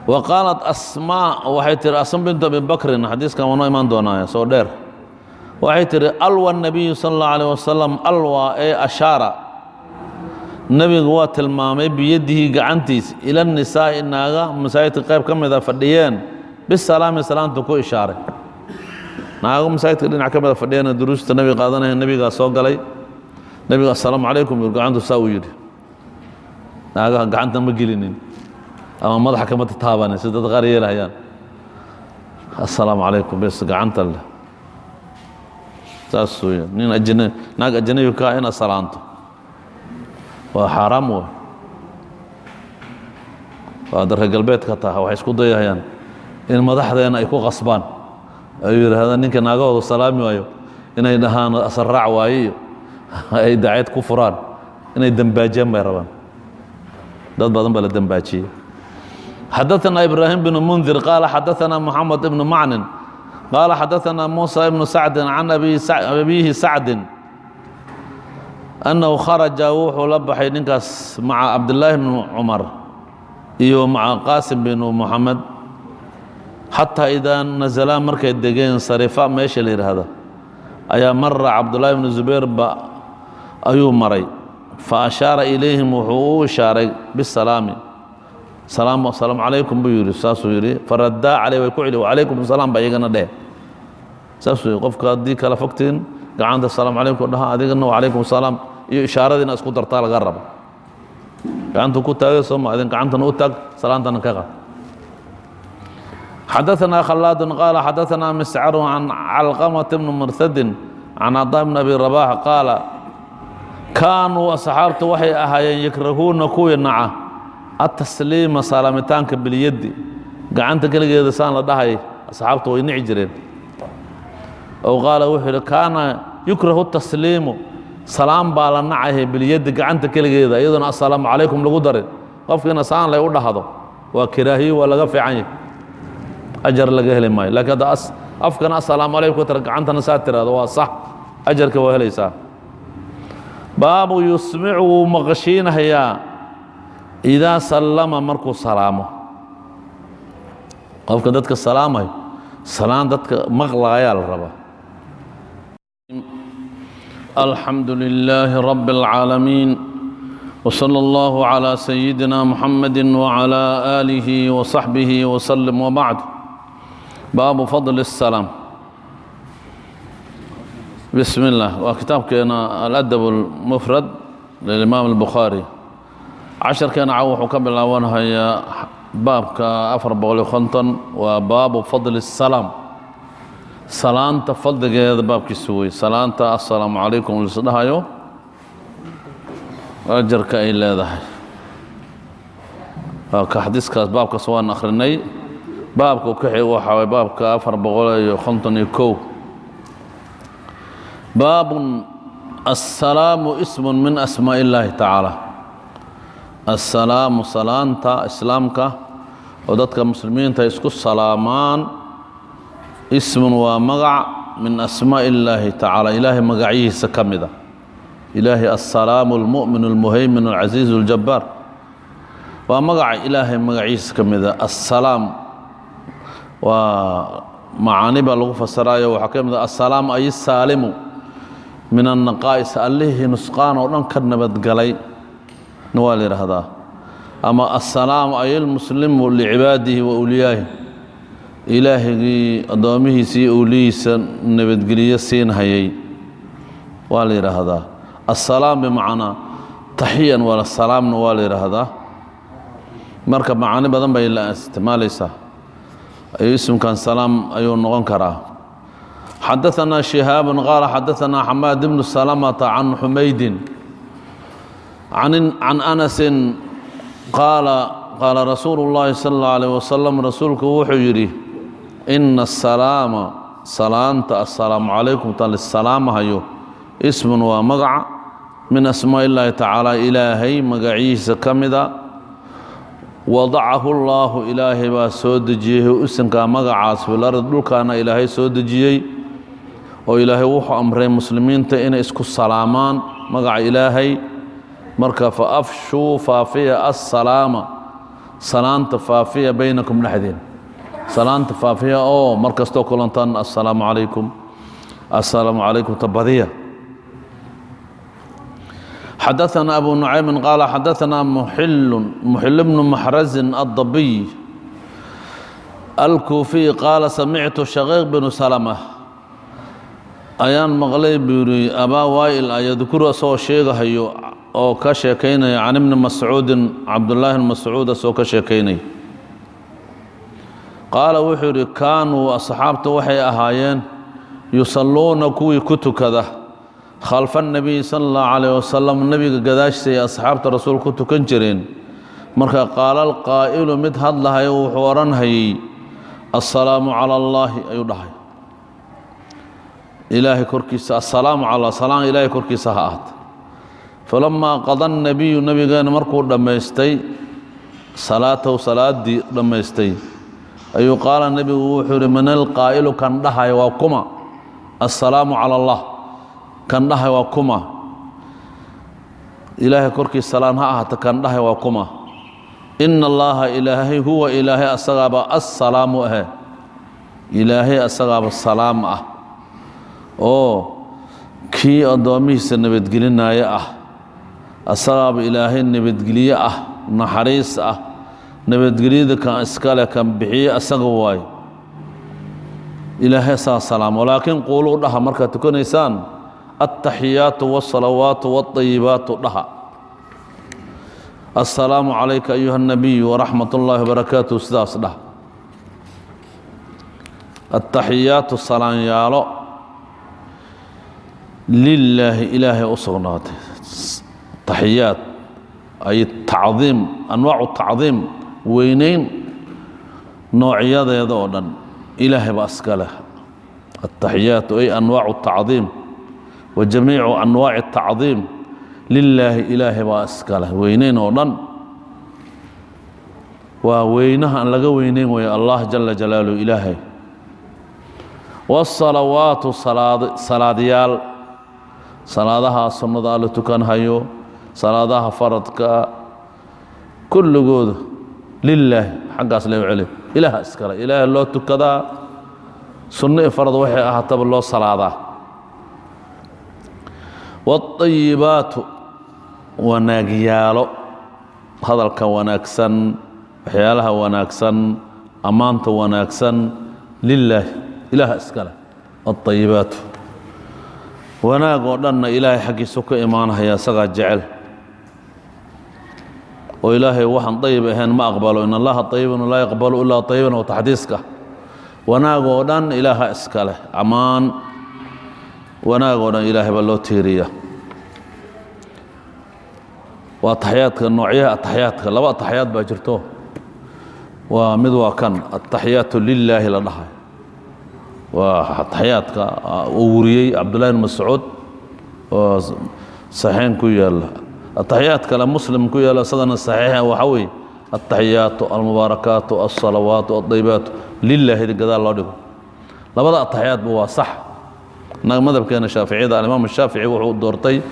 [SPEAKER 1] Wa qaalat asmaa, waxay tihi asma bintu abi bakrin, xadiiskan waa noo imaan doonaa soo dheer. Waxay tihi alwa nabiyu sala allahu alayh wasalam, alwa ee ashaara, nebigu waa tilmaamay biyadihi, gacantiis, ila nisaa'i, naaga masaajidka qayb ka mida fadhiyeen, bisalaami, salaamtu ku ishaaray. Naago masaajidka dhinac ka mida fadhiyeen, duruusta nebiga qaadanaya, nebigaa soo galay. Nebiga assalaamu calaykum yuu gacantu saa uu yidhi. Naagaha gacanta ma gelinin ama madaxa kama tataabanin si dad qaar yeelahayaan. Assalaamu calaykum bes gacanta leh saas weya. Nin ajna naag ajnabi ka ah inaad salaanto waa xaaraam wey. Waa reer galbeedka taha, waxay isku dayahayaan in madaxdeena ay ku qasbaan, ay yidhaahdaan ninka naagahooda salaami waayo inay dhahaan asal raac waaye, iyo ay daceed ku furaan, inay dambaajiyaan bay rabaan. Dad badan baa la dambaajiyey. Xadaثna ibrahim بن mundir qaala xadaثna moxamed ibnu macnin qaala xadaثna muusa ibnu sacdi can abiihi sacdin annahu kharaja, wuxuu la baxay ninkaas maca cabdillaahi bni cumar iyo maca qaasim binu moxamed, xataa idaa nazalaa, markay degeen sarifa meesha la yidhaahda, ayaa mara cabdullaahi bnu zubayr ba ayuu maray. Fa ashaara ilayhim, wuxuu u ishaaray bisalaami, salaam, asalaamu calaykum buu yidhi, saasuu yidhi. Faraddaa caleyh, way ku celi, wacalaykum asalaam ba iyagana dheh. Saasuu yidhi. Qofka haddii kala fogtiin gacanta asalaamu calaykum dhaha, adigana wacalaykum asalaam iyo ishaaradiina isku dartaa laga raba. Gacantu ku taagay sooma, adin gacantana u taag, salaantana ka qaad. Xadaثna khalaad qaala xadaثna miscaru can calqamة bni murhadin can caطaa bn abi rabax qaala kaanuu, asxaabtu waxay ahaayeen, yakrahuuna, kuwii naca, atasliima, salaamitaanka, bilyaddi, gacanta keligeeda saan la dhahay, asxaabtu way nici jireen. Ow qaala, wuxuu yidhi kaana yukrahu tasliimu, salaam baa la nacahay, bilyaddi, gacanta keligeeda, iyadoona assalaamu calaykum lagu darin. Qofkiina saan lay u dhahdo waa karaahiyo, waa laga fiican yahay, ajar laga heli maayo. Lakiin hadda afkana assalaamu calaykum tira, gacantana saa tiraahdo, waa sax, ajarka waa helaysaa. Baabu yusmicu, wuu maqashiinahayaa, idaa sallama, markuu salaamo. Qofka dadka salaamayo salaan dadka maqlaayaa la rabaa. Alxamdu لilaahi rab اlcaalamiin wslى اllah عlى sayidina muxamadi wعlى آlihi وصaxbihi wslm wbacd. Baabu fadl الsalaam. Bismi اllah. Waa kitaabkeena aladab اlmufrad lilimaam اlbukhaari. Casharkeena caw wuxuu ka bilaabanhayaa baabka 450, waa baabu fadli الsalaam, salaanta fadligeeda baabkiisa wey. Salaanta assalaamu calaykum lisdhahayo ajarka ay leedahay. Ka xadiiskaas baabkaas waan akhrinay. Baabka ku xig waxaa way baabka 451. Baabun assalaamu ismun min asmaaءi illaahi tacaala. Assalaamu, salaanta islaamka oo dadka muslimiinta isku salaamaan, ismun, waa magac, min asmaaءi illaahi tacaala, ilaahay magacyihiisa ka mida. Ilaahay assalaamu almu'min almuhaymin alcasiizu aljabbaar, waa magaca ilaahay magaciisa ka mida. Assalaam waa Macaani baa lagu fasiraayo. Waxaa ka mid ah assalaam ay saalimu min annaqaa'is, allihii nusqaan oo dhan ka nabadgalay na waa la yidhaahdaa. Ama assalaam ay almuslimu licibaadihi wa awliyaahi, ilaahigii addoomihiisa iyo owliyihiisa nabadgeliyo siinhayay waa la yidhaahdaa. Assalaam bimacnaa taxiyan waa salaamna waa la yidhaahdaa. Marka macaani badan bay la isticmaalaysaa, ayuu ismkan salaam ayuu noqon karaa. Xadaثna شihaab qaala xadaثna xamaad bnu salamata can xumaydin can anasi qaala qaala rasuulu اllahi salى اllah alيه wasalam, rasuulku wuxuu yidhi: ina asalaama, salaanta, assalaamu calaykum tan lissalaamahayo, ismun waa magaca min asmaa illaahi tacaala, ilaahay magaciisa ka mida. Wadacahu llaahu, ilaahay baa soo dejiyey isinkaa magacaas, filard, dhulkaana ilaahay soo dejiyey, oo ilaahay wuxuu amray muslimiinta inay isku salaamaan magaca ilaahay. Marka fa afshuu, faafiya, assalaama, salaanta faafiya, baynakum, dhexdeen salaanta faafiya, oo mar kastoo kulantaan assalaamu calaykum, assalaamu calaykum tabadiya. Xadaثna abu nucaymin qaala xadaثna muxilu, muxil bnu maxrazin addabiy alkuufiy, qaala samictu shaqiiq bnu salama ayaan maqlay, buu yidhi, abaa waa'il yadkuru, asagoo sheegahayo oo ka sheekaynaya, can ibni mascuudin, cabdullaahi bn mascuud asagoo ka sheekaynaya. Qaala wuxuu yidhi: kaanuu, asxaabta waxay ahaayeen, yusalluuna, kuwii ku tukada, khalfa الnabiyi sala اllahu calayh wasalam, nebiga gadaashiisa ay asxaabta rasuul ku tukan jireen. Marka qaala alqaa'ilu, mid hadlahayo wuxuu odhanhayey: assalaamu cala allaahi ayuu dhahay, ilaahay korkiisa, assalaamu cala, salaan ilaahay korkiisa ha ahata. Falamaa qada الnabiyu, nebigeena markuu dhammaystay, salaatahu, salaaddii dhammaystay, ayuu qaala, nebigu wuxuu yidhi: man alqaa'ilu, kan dhahaya waa kuma? Assalaamu cala allah, kan dhahay waa kuma? Ilaahay korkiisa salaan ha ahata, kan dhahay waa kuma? Ina allaha, ilaahay, huwa, ilaahay asagaaba assalaamu ahe, ilaahay asagaaba salaam ah, oo kii addoommihiisa nabadgelinaya ah, asagaaba ilaahay nabadgelye ah, naxariis ah, nabadgelyada kan iskale, kan bixiye asaga waayo. Ilaahay asagaa salaamo. Laakiin quuluu, dhaha, markaad tukanaysaan: altaxiyaatu waasalawaatu waاطayibaatu, dhaha: assalaamu calayka ayuha الnabiy waraxmat اllahi wabarakaatuh. Sidaas dhaha. Aلtaxiyaatu, salaanyaalo, lilaahi, ilaahay u sugnaatay. Taxiyaat ay tacdiim, anwaacu tacdiim, weyneyn noocyadeeda oo dhan ilaahay baa iska leh. Altaxiyaatu ay anwaacu tacdiim wa jamiicu anwaaci tacdiim lilaahi, ilaahay baa iska leh. Weyneyn oo dhan waa weynaha aan laga weyneyn weeye Allah jala jalaaluhu, ilaahay. Waasalawaatu, salaad, salaadyaal, salaadaha sunnada la tukanhayo, salaadaha faradka, kulligooda lilaahi, xaggaas loo celi, ilaaha iskale, ilaahay loo tukadaa, sunno i farad waxay ahaataba loo salaadaa. Waاطayibaatu, wanaagyaalo, hadalka wanaagsan, waxyaalaha wanaagsan, ammaanta wanaagsan, lilaahi, ilaaha iskale. Aلطayibaatu, wanaag oo dhanna ilaahay xaggiisu ka imaanahaya, isagaa jecel, oo ilaahay waxaan dayib ahayn ma aqbalo. In allaha ayibun laa yaqbalu ilaa ayiban, oo taxdiiska. Wanaag oo dhan ilaaha iska leh, ammaan wanaag oo dhan ilaahay baa loo tiiriya. Waa ataxiyaadka, noocyaha ataxiyaadka. Laba ataxiyaad baa jirto. Waa mid, waa kan ataxiyaatu lilaahi la dhahay, waa ataxiyaadka uu wuriyey Cabdullahi bn Mascuud oo saxiixin ku yaala. Ataxiyaad kale Muslim ku yaala, isagana saxiixa, waxaa weeye altaxiyaatu almubaarakaatu alsalawaatu aldayibaatu lilaahi, gadaal loo dhigo. Labada ataxiyaadba waa sax. Innaga madhabkeena shaaficiyada, alimaam shaafici wuxuu doortay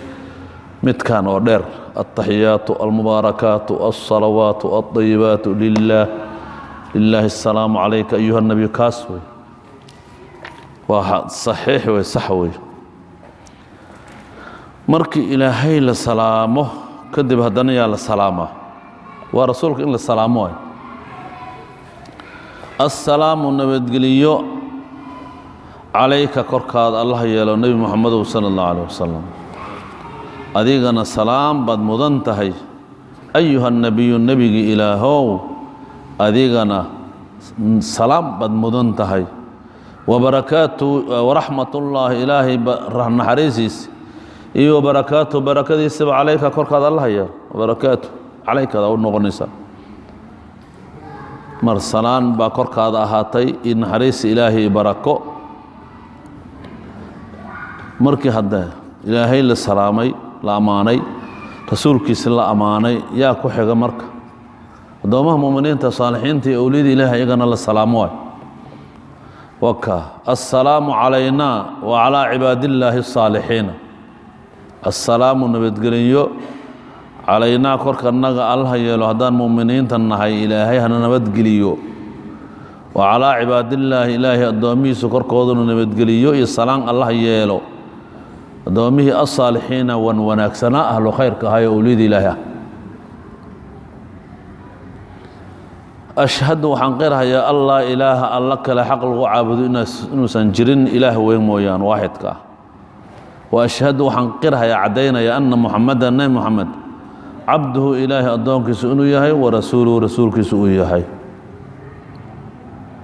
[SPEAKER 1] midkan oo dheer: altaxiyaatu almubaarakaatu alsalawaatu alطayibaatu lilah, lilaahi, asalaamu calayka ayuha nabiyu. Kaas wey. Waa saxiix wey, sax wey. Markii Ilaahay la salaamo kadib, haddana yaa la salaamaa? Waa Rasuulka in la salaamo waay. Assalaamu, nabadgeliyo, calayka, korkaada Allah yeelo, Nebi Moxamedow, sala allahu calayh wasalam. Adigana salaam baad mudan tahay. Ayuha nebiyu, nebigii Ilaahow, adigana salaam baad mudan tahay. Wabarakaatu waraxmatullaahi, Ilaahay naxariisiis iyo wabarakaatu, barakadiisaba, calayka, korkaada Allah yeelo. Wabarakaatu calaykada u noqonaysaa. Mar salaan baa korkaada ahaatay iyo naxariisi Ilaahay iyo barako. Markii hadda Ilaahay la salaamay, la ammaanay, Rasuulkiisa la ammaanay, yaa ku xiga? Marka addoomaha muminiinta, saalixiinta iyo owliyada Ilahay, iyagana la salaamo waay. Waka assalaamu calayna wa calaa cibaadillaahi asaalixiina. Assalaamu, nabadgeliyo, calaynaa, korkanaga Allaha yeelo haddaan mu'miniinta nahay. Ilaahay hana nabadgeliyo. Wa calaa cibaadillaahi, Ilaahay addoomihiisa korkooduna nabadgeliyo iyo salaan Allah yeelo, addoomihii asaalixiina, wan wanaagsanaa, ahlu khayrka ahayo owliyada Ilaahay ah. Ashhadu, waxaan qirhayaa, an laa ilaaha, alla kale xaq lagu caabudo inuusan jirin Ilaah weyn mooyaan, waaxidka ah. Wa ashhadu, waxaan qirhayaa, caddaynaya, anna Muxamadan, Nebi Moxamed, cabduhu, Ilaahay addoonkiisu inuu yahay, wa rasuuluhu, rasuulkiisu uu yahay.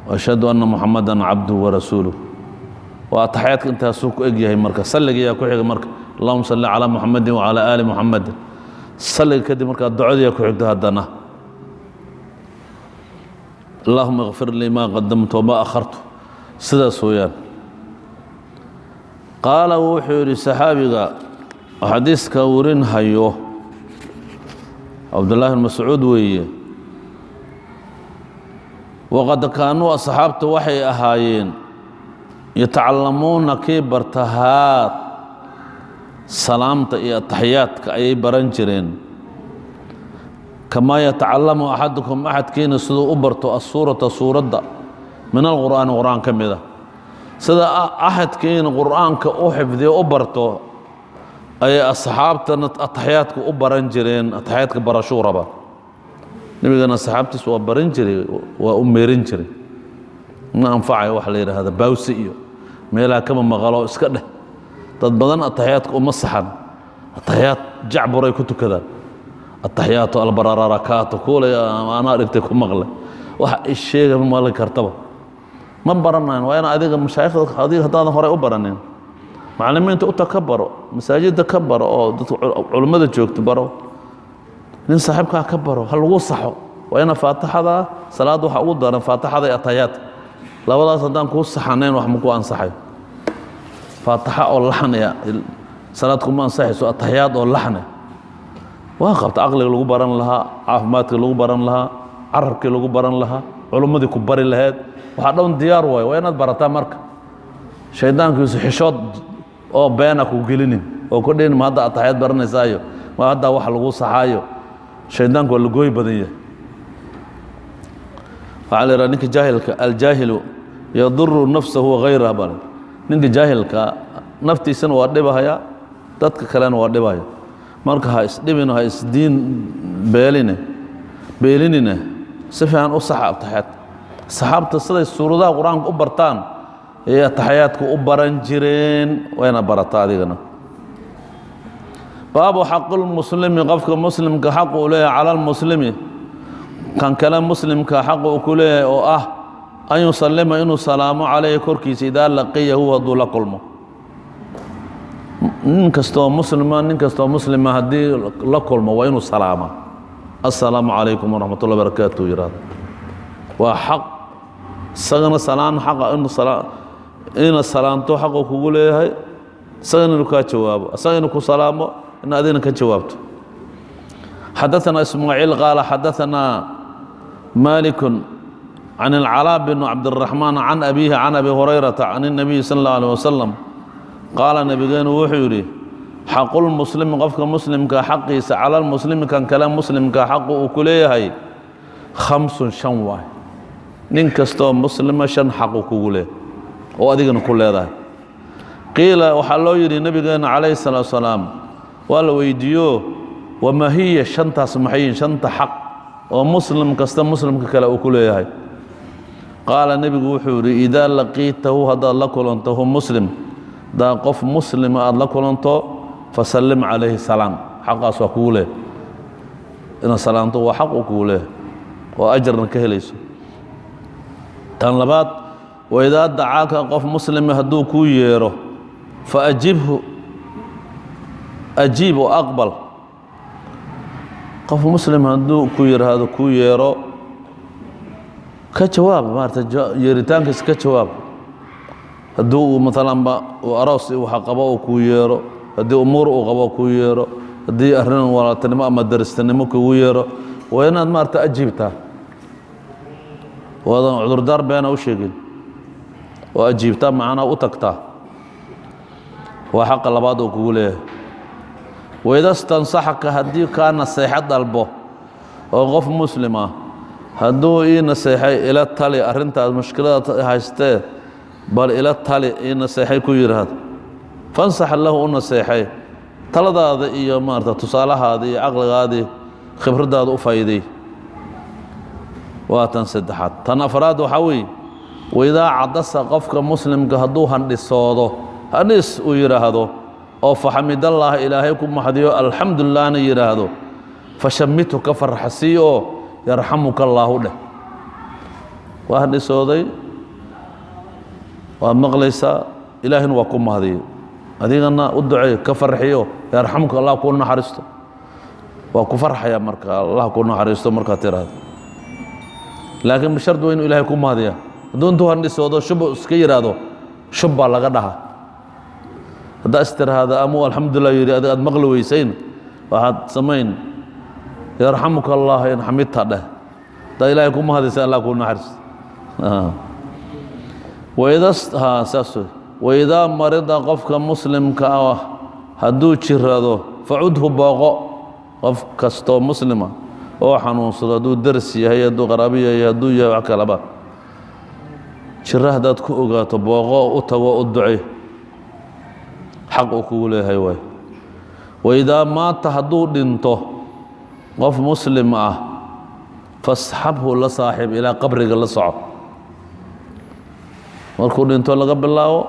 [SPEAKER 1] Ashhadu anna Muxamadan cabduhu wa rasuuluh. Waa ataxiyaadka, intaasuu ku eg yahay. Marka salligayaa ku xiga. Marka allahuma salli calaa Muxamadin wacalaa aali Muxamadin. Salliga kadib markaa ducadiyaa ku xigto haddana: allahuma ikfir lii maa qadamtu wamaa akhartu. Sidaas weeyaan. Qaala, wuxuu yidhi saxaabiga xadiiska warinhayo, Cabdullaahi bn Mascuud weeye: waqad kaanuu, asxaabtu waxay ahaayeen, yatacallamuuna, kii bartahaad salaamta iyo ataxiyaadka ayay baran jireen, kamaa yatacalamu axadukum, axadkiina siduu u barto, asuurata, suuradda, min alqur'aani, qur'aan ka mida. Sida axadkiina qur'aanka u xifdiyo, u barto, ayay asxaabtana ataxiyaadka u baran jireen. Ataxiyaadka barashuu raba. Nebigana asxaabtiis waa baran jiray, waa u meerin jiray. Ma anfacayo waxa la yidhaahda baawsi iyo meelaha kama maqalo iska dheh. Dad badan ataxiyaadka uma saxan, ataxiyaad jacburay ku tukadaan. Ataxiyaatu albarararakaatu kuulay anaa dhigtay ku maqle waxa ay sheega maqli kartaba ma baranayn. Waa in adiga mashaayikhda, adiga haddaadan horey u baranin, macallimiinta uta ka baro, masaajidda ka baro, oo dadka culimmada joogta baro, nin saaxiibkaa ka baro, ha lagu saxo. Waa ina faatixada, salaadda waxa ugu daran faatixada iyo ataxiyaadka. Labadaas haddaan kuu saxanayn, wax ma ku ansaxayo. Faatixa oo laxnaya salaad kuma ansaxayso. Ataxiyaad oo laxne waa qabta. Caqliga lagu baran lahaa, caafimaadkii lagu baran lahaa, carabkii lagu baran lahaa, culummadii ku bari lahayd, waxaa dhan diyaar waayo. Waa inaad barataa. Marka shaydaankiisu xishood oo beena ku gelinin oo ku dhihin, ma hadda ataxiyaad baranaysaayo, ma hadda wax lagu saxaayo. Shaydaanku waa lagooy badan yahay. Waxaa la yidhaha ninka jaahilka, aljaahilu yaduru nafsahu wagayraha. Bale ninka jaahilka naftiisana waa dhibahaya, dadka kalena waa dhibahaya. Marka ha isdhibino, ha isdiin beeline beelinina, si fiican u saxa ataxiyaadka. Saxaabta siday suuradaha Qur-aanka u bartaan ayay ataxiyaadka u baran jireen. Wayna barataa adigana. Baabu xaqilmuslimi, qofka muslimka xaq uu leeyahay, cala almuslimi, kan kale muslimka xaq uu ku leeyahay, oo ah an yusalima, inuu salaamo, calayhi, korkiisa, idaa laqiyahu, hadduu la kulmo. Nin kastoo muslima, nin kastoo muslima haddii la kulmo, waa inuu salaamaa. Assalaamu calaykum waraxmat ullah barakaatu yihahdo. Waa xaq isagana salaan xaqa inu ina salaanto xaqu kugu leeyahay, isagana inuu kaa jawaabo, isaga inuu ku salaamo, in adigna ka jawaabto. Xadaثna Ismaaciil qaala xadaثna malik can الcalaa bn cabdالraxmaan can abiihi can Abi Hurayrata can الnabiyi sal اllah alيه wasalam qaala, nebigeenu wuxuu yidhi: xaqulmuslimi, qofka muslimka xaqiisa, cala lmuslimi, kan kale muslimka xaqu uu ku leeyahay, khamsun, shan waay. Nin kastoo muslima shan xaqu kugu leeyahay. Oo adigana ku leedahay. Qiila, waxaa loo yidhi nabigeena calayhi salaatu salaam, waa la weydiiyo: "Wamaa hiya?" Shantaas maxay yihiin, shanta xaq oo muslim kasta muslimka kale uu ku leeyahay? Qaala, nebigu wuxuu yidhi: "Idaa laqiitahu," haddaad la kulanto, "hu muslim," haddaa qof muslima aada la kulanto, "fasallim calayhi," salaam. Xaqaas waa kugu leh inaad salaamto, waa xaq uu kugu leeyahay oo ajarna ka helayso. Tan labaad: "Waidaa dacaaka," qof muslima hadduu kuu yeero, "faajibhu," ajiib oo aqbal. Qof muslim hadduu ku yidhaahdo, kuu yeero, ka jawaab, maarata, yeeritaankiisa ka jawaab. Haddii uu maalanba uu aroos waxa qabo uu kuu yeero, haddii umuur uu qabo kuu yeero, haddii arrin walaaltinimo ama daristanimo kugu yeero, waa inaad maarata ajiibtaa, waadan cudurdaar beena u sheegin oo ajiibtaa, macnaa u tagtaa. Waa xaqa labaad oo kugu leeyahay. "Waida stansaxaka," haddii kaa naseexo dalbo, oo qof muslim ah hadduu ii naseexay, ila tali arrintaas, mushkilada haystee, bal ila tali, ii naseexay ku yidhaahdo, "fansax lahu," u naseexay, taladaada iyo maarata tusaalahaada iyo caqligaadii, khibraddaada u faa'iiday. Waa tan saddexaad. Tan afraad waxaa weeye: "Waidaa cadasa," qofka muslimka hadduu handhisoodo, handhis uu yidhaahdo, oo "faxamidallaah," Ilaahay ku maxdiyo, "alxamdulilahna" yidhaahdo, "fashammithu," ka farxasii oo "yarxamuka allaahu" dheh. Waa handhisooday, waad maqlaysaa, Ilaahina waa ku mahdiyey, adigana u duceey, ka farxiyo: "Yarxamuka Allah," kuu naxariisto. Waa ku farxaya marka "Allah ku naxariisto" markaad tiraahdo, laakiin bishardi waa inuu Ilahay ku mahdiya. Hadduu intuu handhisoodo shub iska yidhaahdo, shub baa laga dhaha. Haddaa is tiraahda amuu "alxamdulilah" yidhi, adig aad maqli weysayn, waxaad samayn "yarxamuka allah in xamidta" dheh. Haddaa Ilahay ku mahadaysa, Allah kuu naxariisto. Waida saas wey. "Waidaa marida," qofka muslimka ah hadduu jirado, "facudhu," booqo. Qof kastoo muslima oo xanuunsado, hadduu daris yahay, hadduu qaraabo yahay, hadduu yahay wax kaleba, jiro haddaad ku ogaato, booqo, u tago, u ducey, xaq uu kugu leeyahay waay. "Waidaa maata," hadduu dhinto qof muslim ah, "fasxabhu," la saaxiib ilaa qabriga, la soco. Markuu dhinto laga bilaabo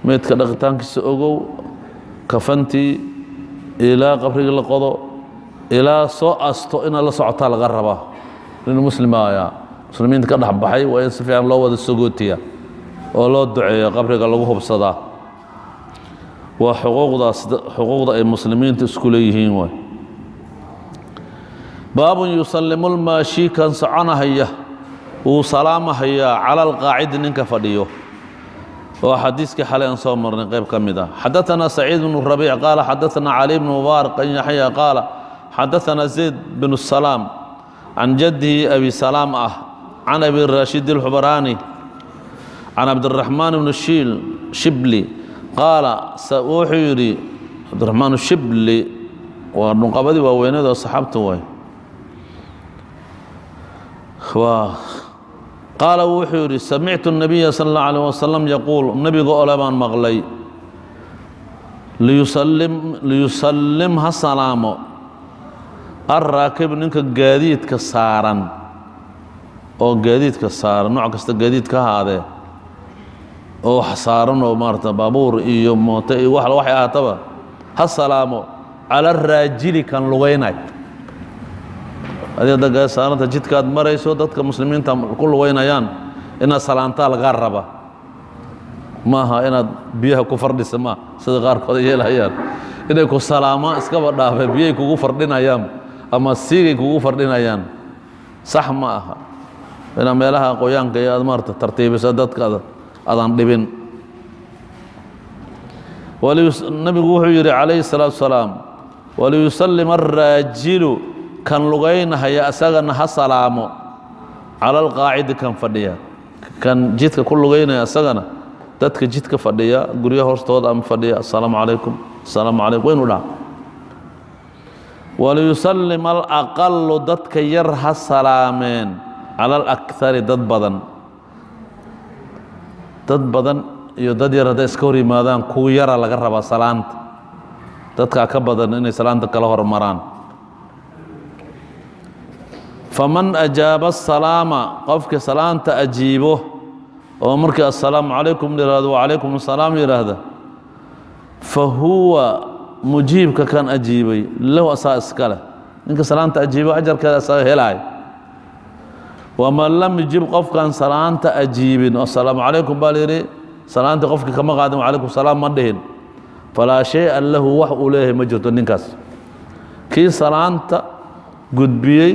[SPEAKER 1] meydka dhaqitaankiisa, ogow, kafantii ilaa qabriga la qodo, ilaa soo asto, inaad la socotaa laga rabaa. Nin muslima ayaa muslimiinta ka dhex baxay, waa in si fiican loo wada sogootiya oo loo duceeyo, qabriga lagu hubsadaa. Waa xuquuqdaas, xuquuqda ay muslimiinta isku leeyihiin waay. Baabun "yusallimu lmaashi," kan soconahaya wuu salaamahayaa, "cala alqaacidi," ninka fadhiyo. Waa xadiiskii xalay aan soo marnay qayb ka mid ah. Xadaثana Saciid bnu Rabiic qaala xadaثana Cali bnu Mubaarak an Yaxya qaala xadaثana Zayd bn Salaam can jaddihi Abi Salaam ah, can Abi Raashid اlxubraani, can Cabdiraxmaan bn shiil Shibli qaala, wuxuu yidhi Cabdiraxmaan Shibli, waa dhunqabadii waaweyneed oo saxaabta waay, waa qaala, wuxuu yidhi: "Samictu الnabiya sal اllah alيه wasalam yaquul," nebiga ole baan maqlay: "Liyusallim, liyusallim," ha salaamo, "alraakib," ninka gaadiidka saaran, oo gaadiidka saaran, nooc kasta gaadiid ka ahaadee, oo wax saaran, oo maarata baabuur iyo mooto iyo wax waxay ahaataba, ha salaamo, "cala araajili," kan lugaynay. Adi hadda gaa saaranta, jidkaad marayso, dadka muslimiinta ku lugaynayaan inaad salaantaa lagaa raba. Maaha inaad biyaha ku fardhisa, maa sida qaarkood ay yeelhayaan, inay ku salaamaan iskaba dhaafe, biyay kugu fardhinayaan ama siigay kugu fardhinayaan. Sax ma aha. Inaad meelaha qoyaanka iyo aad maarata tartiibisa dadka, adaan dhibin. Nabigu wuxuu yidhi calayhi الsalaatu wasalaam: "Waliyusallim araajilu," kan lugaynahaya asagana ha salaamo, "cala alqaacidi," kan fadhiya. Kan jidka ku lugaynaya asagana, dadka jidka fadhiya, guryaha hoostooda ama fadhiya, "Assalaamu calaykum, assalaamu calaykum" waynu dhaha. "Waliyusallim alaqalu," dadka yar ha salaameen, "cala alakari," dad badan. Dad badan iyo dad yar hadday iska hor yimaadaan, kuwa yara laga rabaa salaanta, dadkaa ka badan inay salaanta kala hormaraan. Faman ajaaba asalaama, qofkii salaanta ajiibo oo markii "Assalaamu calaykum" yihahdo, "Wacalaykum assalaam" yidhaahda, fa huwa mujiibka, kan ajiibay, lahu, asaa iska leh. Ninka salaanta ajiibo ajarkeeda asaga helaay. Waman lam yujib, qofkaan salaanta ajiibin, "Assalaamu calaykum" baa layidhi, salaantii qofkii kama qaadin, "Wacalaykum salaam" ma dhihin, falaa shay-a lahu, wax uu leeyahay ma jirto ninkaas. Kii salaanta gudbiyey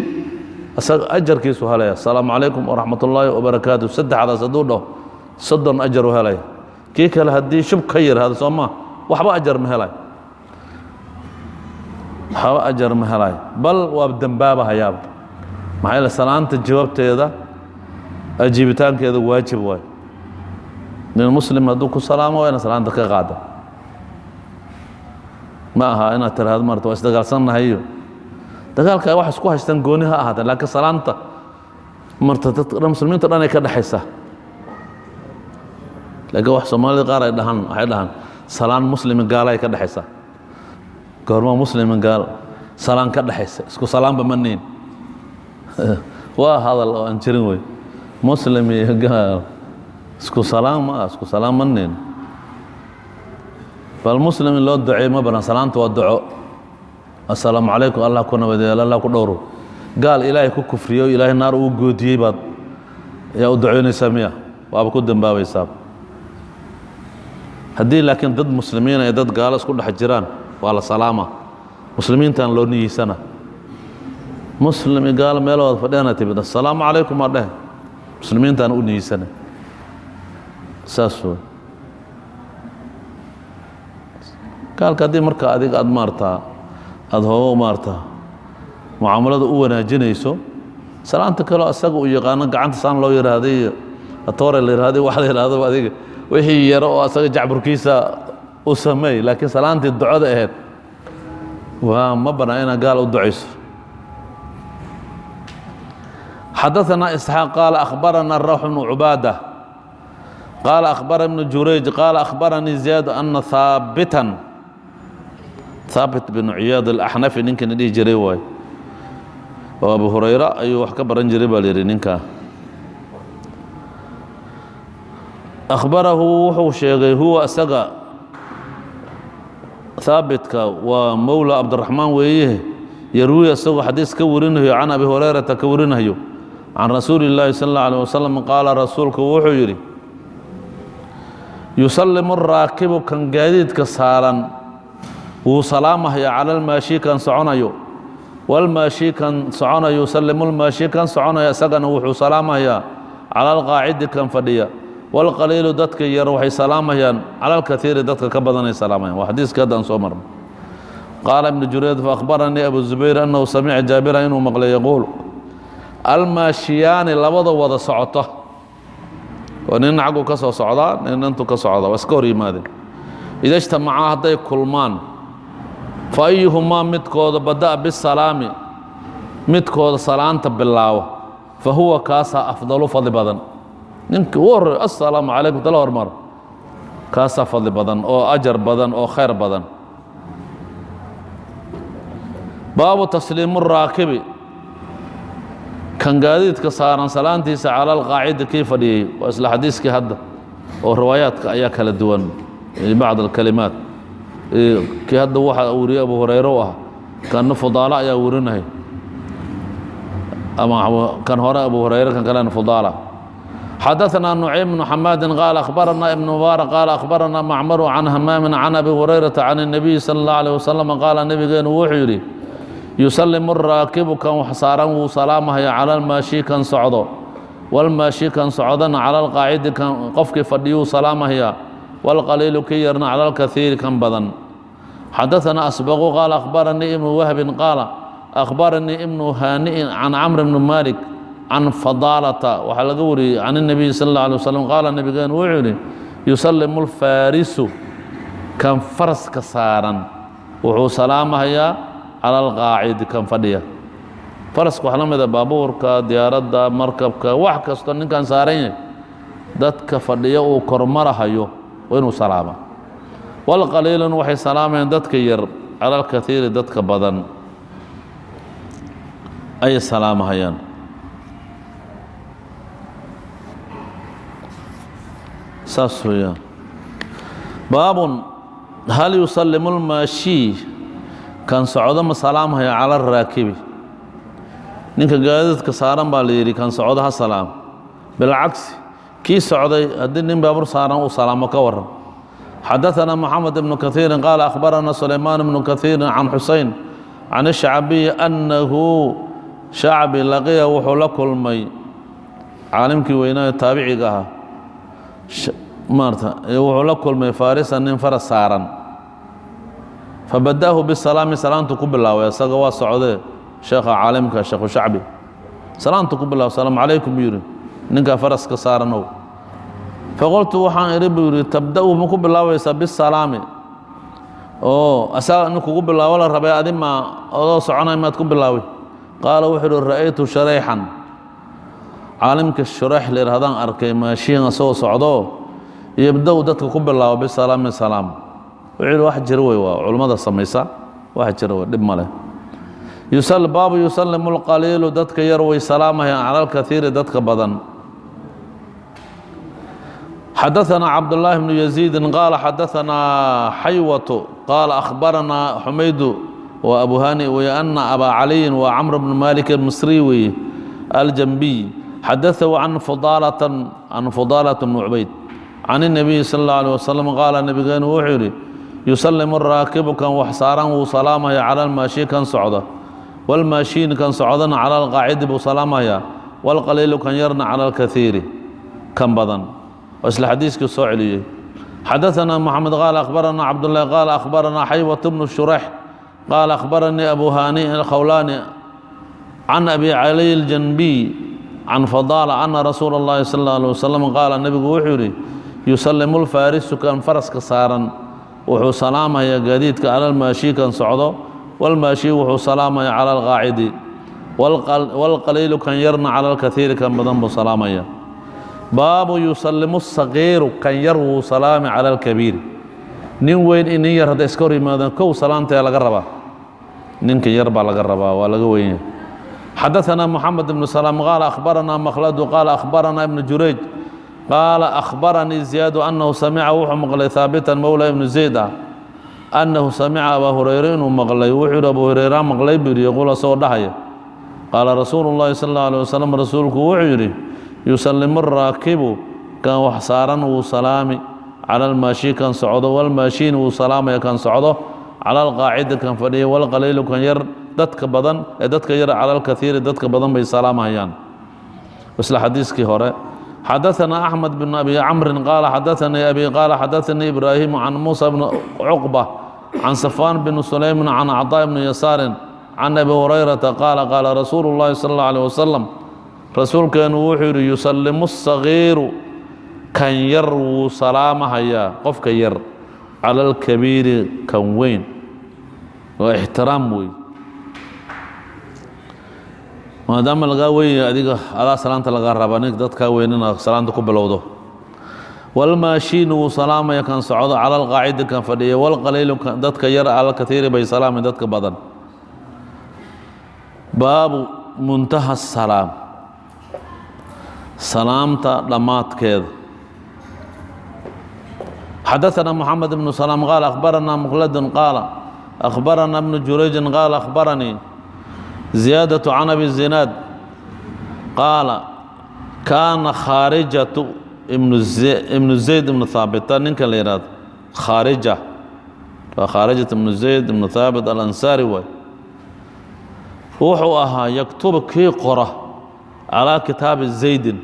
[SPEAKER 1] isaga ajarkiisu helaya. "Asalaamu calaykum waraxmat ullaahi wabarakaatu" saddexdaas hadduu dhaho, 30 ajar u helaya. Kii kale haddii shub ka yidhaahdo, soo ma waxba ajar ma helay, waxba ajar ma helay, bal waa dembaabahayaaba. Maxaa yeele, salaanta jawaabteeda, ajiibitaankeeda waajib waayo. Nin muslim hadduu ku salaamo, waa ina salaanta ka qaada. Ma aha inaad tiraahdo marta waa isdagaalsannahay iyo dagaalka wax isku haystaan gooni ha ahaatee, laakiin salaanta marta dadka dhan, muslimiinta dhan ay ka dhexaysaa. Laakiin wax Soomaalida qaar ay dhahaan, waxay dhahaan salaan muslimi gaala ay ka dhexaysaa. Goorma muslimi gaal salaan ka dhexaysa? Isku salaanba ma nihin. Waa hadal oo aan jirin wey. Muslim iyo gaal isku salaan ma ah, isku salaan ma nihin. Bal muslim in loo duceeyo ma baran. Salaanta waa duco: "Assalaamu calaykum, Allah ku nabadeelo, Allah ku dhowro." Gaal Ilaahay ku kufriyo, Ilaahay naar uu goodiyey baad yaa u ducoynaysaa miya? Waaba ku dambaabaysaa. Haddii laakiin dad muslimiina iyo dad gaalo isku dhex jiraan, waa la salaama, muslimiintan loo niyeysana. Muslim iyo gaalo meel wada fadhiyana timid, "Assalaamu calaykum" aa dheh, muslimiintaan u niyeysana, saas wey. Gaalka haddii marka adiga aada maartaa, aada hoogo maarta mucaamalada u wanaajinayso, salaanta kaleo asaga uu yaqaano, gacanta saan loo yidhaahday iyo atoore la yidhahday, wax la yidhahdaba, adiga wixii yaro oo asaga jacburkiisa u sameey. Laakiin salaantii ducada ahayd waa ma banaa inaad gaal u ducayso. Xadaثna إسحاaq qaala أkhbarana rawx bnu cubaadة qaala أkhbara ibnu jurayj qaala أkhbaranii ziyaad ana haabitan, haabit binu ciyaad alaxnafi, ninkana dhihi jiray waay, oo Abu Hurayra ayuu wax ka baran jiray baa la yidhi ninkaa, akhbarahu, wuxuu sheegay, huwa isaga haabitka waa mowla Cabdiraxmaan weeye, yarwi, isagoo xadiis ka warinayo, can Abi Hurayrata ka warinayo, can rasuuli اllaahi sal اllah alيه wasalam qaala, rasuulku wuxuu yidhi: yusallimu araakibu, kan gaadiidka saaran wuu salaamahaya, cala almaashi, kan soconayo, walmaashi, kan soconayo, yusallimu lmaashi, kan soconaya isagana wuxuu salaamayaa, cala alqaacidi, kan fadhiya, walqaliilu, dadka yar waxay salaamayaan, cala alkaiiri, dadka ka badanay salaamayaan. Waa xadiiska hadda aan soo marno. Qaala ibnu jurayj: faأkhbaranii Abu Zubayr annahu samica Jaabira, inuu maqlay, yaquul: almaashiyaani, labada wada socota, oo nin xaggu ka soo socdaa, nin intuu ka socda, waa iska hor yimaadeen, ida ijtamacaa, hadday kulmaan, fa ayuhumaa, midkooda, bada'a bisalaami, midkooda salaanta bilaabo, fa huwa, kaasaa, afdalu, fadli badan. Ninka ugu horreeyo "Assalaamu calaykum" tala hormaro, kaasaa fadli badan oo ajar badan oo khayr badan. Baabu tasliimu raakibi, kan gaadiidka saaran salaantiisa, cala alqaacidi, kii fadhiyey. Waa isla xadiiskii hadda oo riwaayaadka ayaa kala duwan, bacd alkalimaat. Kii hadda waxa wariyey Abu Hurayre u ah, kanna Fudaala ayaa warinay, ama kan hore Abu Hurayre, kan kalena Fudaala. Xadaثna نucaym بن xamaadi qaal أkhbarana ibn mubaarak qaal أkhbarana macmaru can hamaami can Abi Hurayrata can الnabiyi salى الlah alيه wasalam qaala, nebigeenu wuxuu yidhi: yusalimu raakibu, kan wax saaran wuu salaamahaya, cala almaashi, kan socdo, walmaashi, kan socdana, cala alqaacidi, kan qofkii fadhiyuu salaamahaya, walqaliilu, ki yarna, cala alkaiiri, kan badan. Xadaثana Asbaqu qaala akhbaranii ibnu wahbin qaala akhbaranii ibnu haani'in can Camr bni Malik can Fadaalata, waxaa laga wariyey, can الnabiyi sal اlه alيه waslm qaala, nebigeenu wuxuu yidhi: yusalimu alfaarisu, kan faraska saaran wuxuu salaamahayaa, cala alqaacidi, kan fadhiya. Faraska waxaa la mida baabuurka, diyaaradda, markabka, wax kastoo ninkan saaran yahay. Dadka fadhiya uu kormarahayo waa inuu salaama. Walqaliilun waxay salaamayaan dadka yar cala alkaiiri, dadka badan ayay salaamahayaan. Saas weeyaan. Baabun hal yusallimu lmaashii, kan socdo ma salaamhaya cala araakibi? Ninka gaadiidka saaran baa la yidhi kan socdo ha salaam. Bilcagsi, kii socday haddii nin baabuur saaran uu salaamo, ka waran? Xadaثana moxamed ibnu kahiiri qaala akhbarana sulaymaan ibnu kahiiri can xusein can الshacbiyi annahu shacbi laqiya, wuxuu la kulmay caalimkii weynaayo taabiciga ahaa maarata, wuxuu la kulmay farisan, nin faras saaran. Fabada'ahu bisalaami, salaantu ku bilaabay. Isaga waa socdee, sheekha caalimka sheekhu shacbi salaantu ku bilaabay. "Asalaamu calaykum," buu yidhi, "ninkaa faraska saaranow." Faqultu, waxaan idhi, buu yidhi, "Tabda'u, ma ku bilaabaysaa bisalaami oo asaga in kugu bilaabo la rabay, adi ma odoo soconay maad ku bilaabay?" Qaala, wuxuu uhi, "Ra'aytu sharayxan," caalimka shurayx la yidhahdaan arkay, "maashiyan," asagoo socdoo, "yabda-u," dadka ku bilaabo, "bisalaami," salaam. Wuxuu yidhi, "Wax jira wey, waa culummada samaysa, wax jira wey, dhib ma leh." Yusal baabu yusallimu lqaliilu, dadka yar way salaamayaan, cala alkaiiri, dadka badan. Xadaثna cabdاللahi بن يزيidi qaala xadaثna xaywة qaala أkhbarana xumaydu waa abu hani wey ana abaa caliyin waa camr bn malik الmisri weeye aljanbiy xadaثahu can fudaalة bn cubayd can الnabiyi sal اlه alيه wasalam qaala, nabigeenu wuxuu yidhi, "Yusalimu raakibu," kan wax saaran wuu salaamaya, "cala almaashi," kan socda, "wاlmaashiin," kan socdana, "cala alqaacidi" buu salaamaya, "wاlqaliilu," kan yarna, "cala alkaiiri," kan badan. Waa isla xadiiskii soo celiyey. Xadaثna moxamed qaala akhbarana cabdالlahi qaala akhbarana xaywat bnu shurayx qaala akhbaranii abu hani alkhawlaani can abi caliy aljanbiy can fadaala ana rasuula اllahi sal اlه alيه wasalam qaala, nebigu wuxuu yidhi, "Yusalimu lfaarisu," kan faraska saaran wuxuu salaamaya gaadiidka, "cala almaashi," kan socdo, "walmaashi" wuxuu salaamaya, "cala alqaacidi, wاlqaliilu," kan yarna, "cala alkaiiri," kan badan buu salaamaya. Baabu yusalimu sagiiru, kan yar wuu salaami, cala alkabiiri. Nin weyn in nin yar hadday iska hor yimaadaan, kow salaantee laga rabaa? Ninka yar baa laga rabaa, waa laga weyn yahay. Xadaثna moxamed ibnu salaam qaala akhbarana makhladu qaala akhbarana ibnu jurayj qaala akhbaranii ziyaadu annahu samica, wuxuu maqlay, haabitan mowla ibnu zayd ah, annahu samica abaa hurayre inuu maqlay. Wuxuu yidhi, "Abu hureyra maqlay," buu yidhi, "yaquul," asagoo dhahaya, "qaala rasuulu llahi sal اllah alيه wasalam," rasuulku wuxuu yidhi, "yusalimu araakibu," kan wax saaran wuu salaami, "cala almaashi," kan socdo, walmaashiin wuu salaamaya kan socdo, cala alqaacidi, kan fadhiya, walqaliilu, kan yar, dadka badan ee dadka yar, cala alkaiiri, dadka badan bay salaamahayaan. Isla xadiiskii hore. Xadaثna axmed bn abi camrin qaala xadaثanii abi qaala xadaثanii ibraahimu can muusa bni cuqba can safaan bn sulaymin can caطaa bni yasaarin can abi hurayrata qaala qaala rasuulu اllahi sal اllah alيه wasalam, rasuulkeenu wuxuu yidhi, "Yusalimu الsagiiru," kan yar wuu salaamahayaa, qofka yar, cala alkabiiri, kan weyn. Waa ixtiraam wey. Maadaama lagaa weynaya adiga, adaa salaanta lagaa rabaa, nink dadkaa weyn inaad salaanta ku bilowdo. Walmaashiinu wuu salaamaya kan socdo, cala alqaacidi, kan fadhiya, walqaliilu, dadka yar, cala alkaiiri bay salaamay, dadka badan. Baabu muntaha asalaam, salaamta dhammaadkeeda. Xadaثna moxamed ibnu salaam qaala akhbarana mukladun qaala akhbarana ibnu jurayjin qaala akhbaranii ziyaadaة can abi zinaad qaala kaana khaarijatu ibnu zayd ibnu haabita, ninka la yidhahdo khaarija, waa Khaarijat ibnu Zayd ibnu Haabit Alansaari waay, wuxuu ahaa yaktubu, kii qora, calaa kitaabi Zaydin,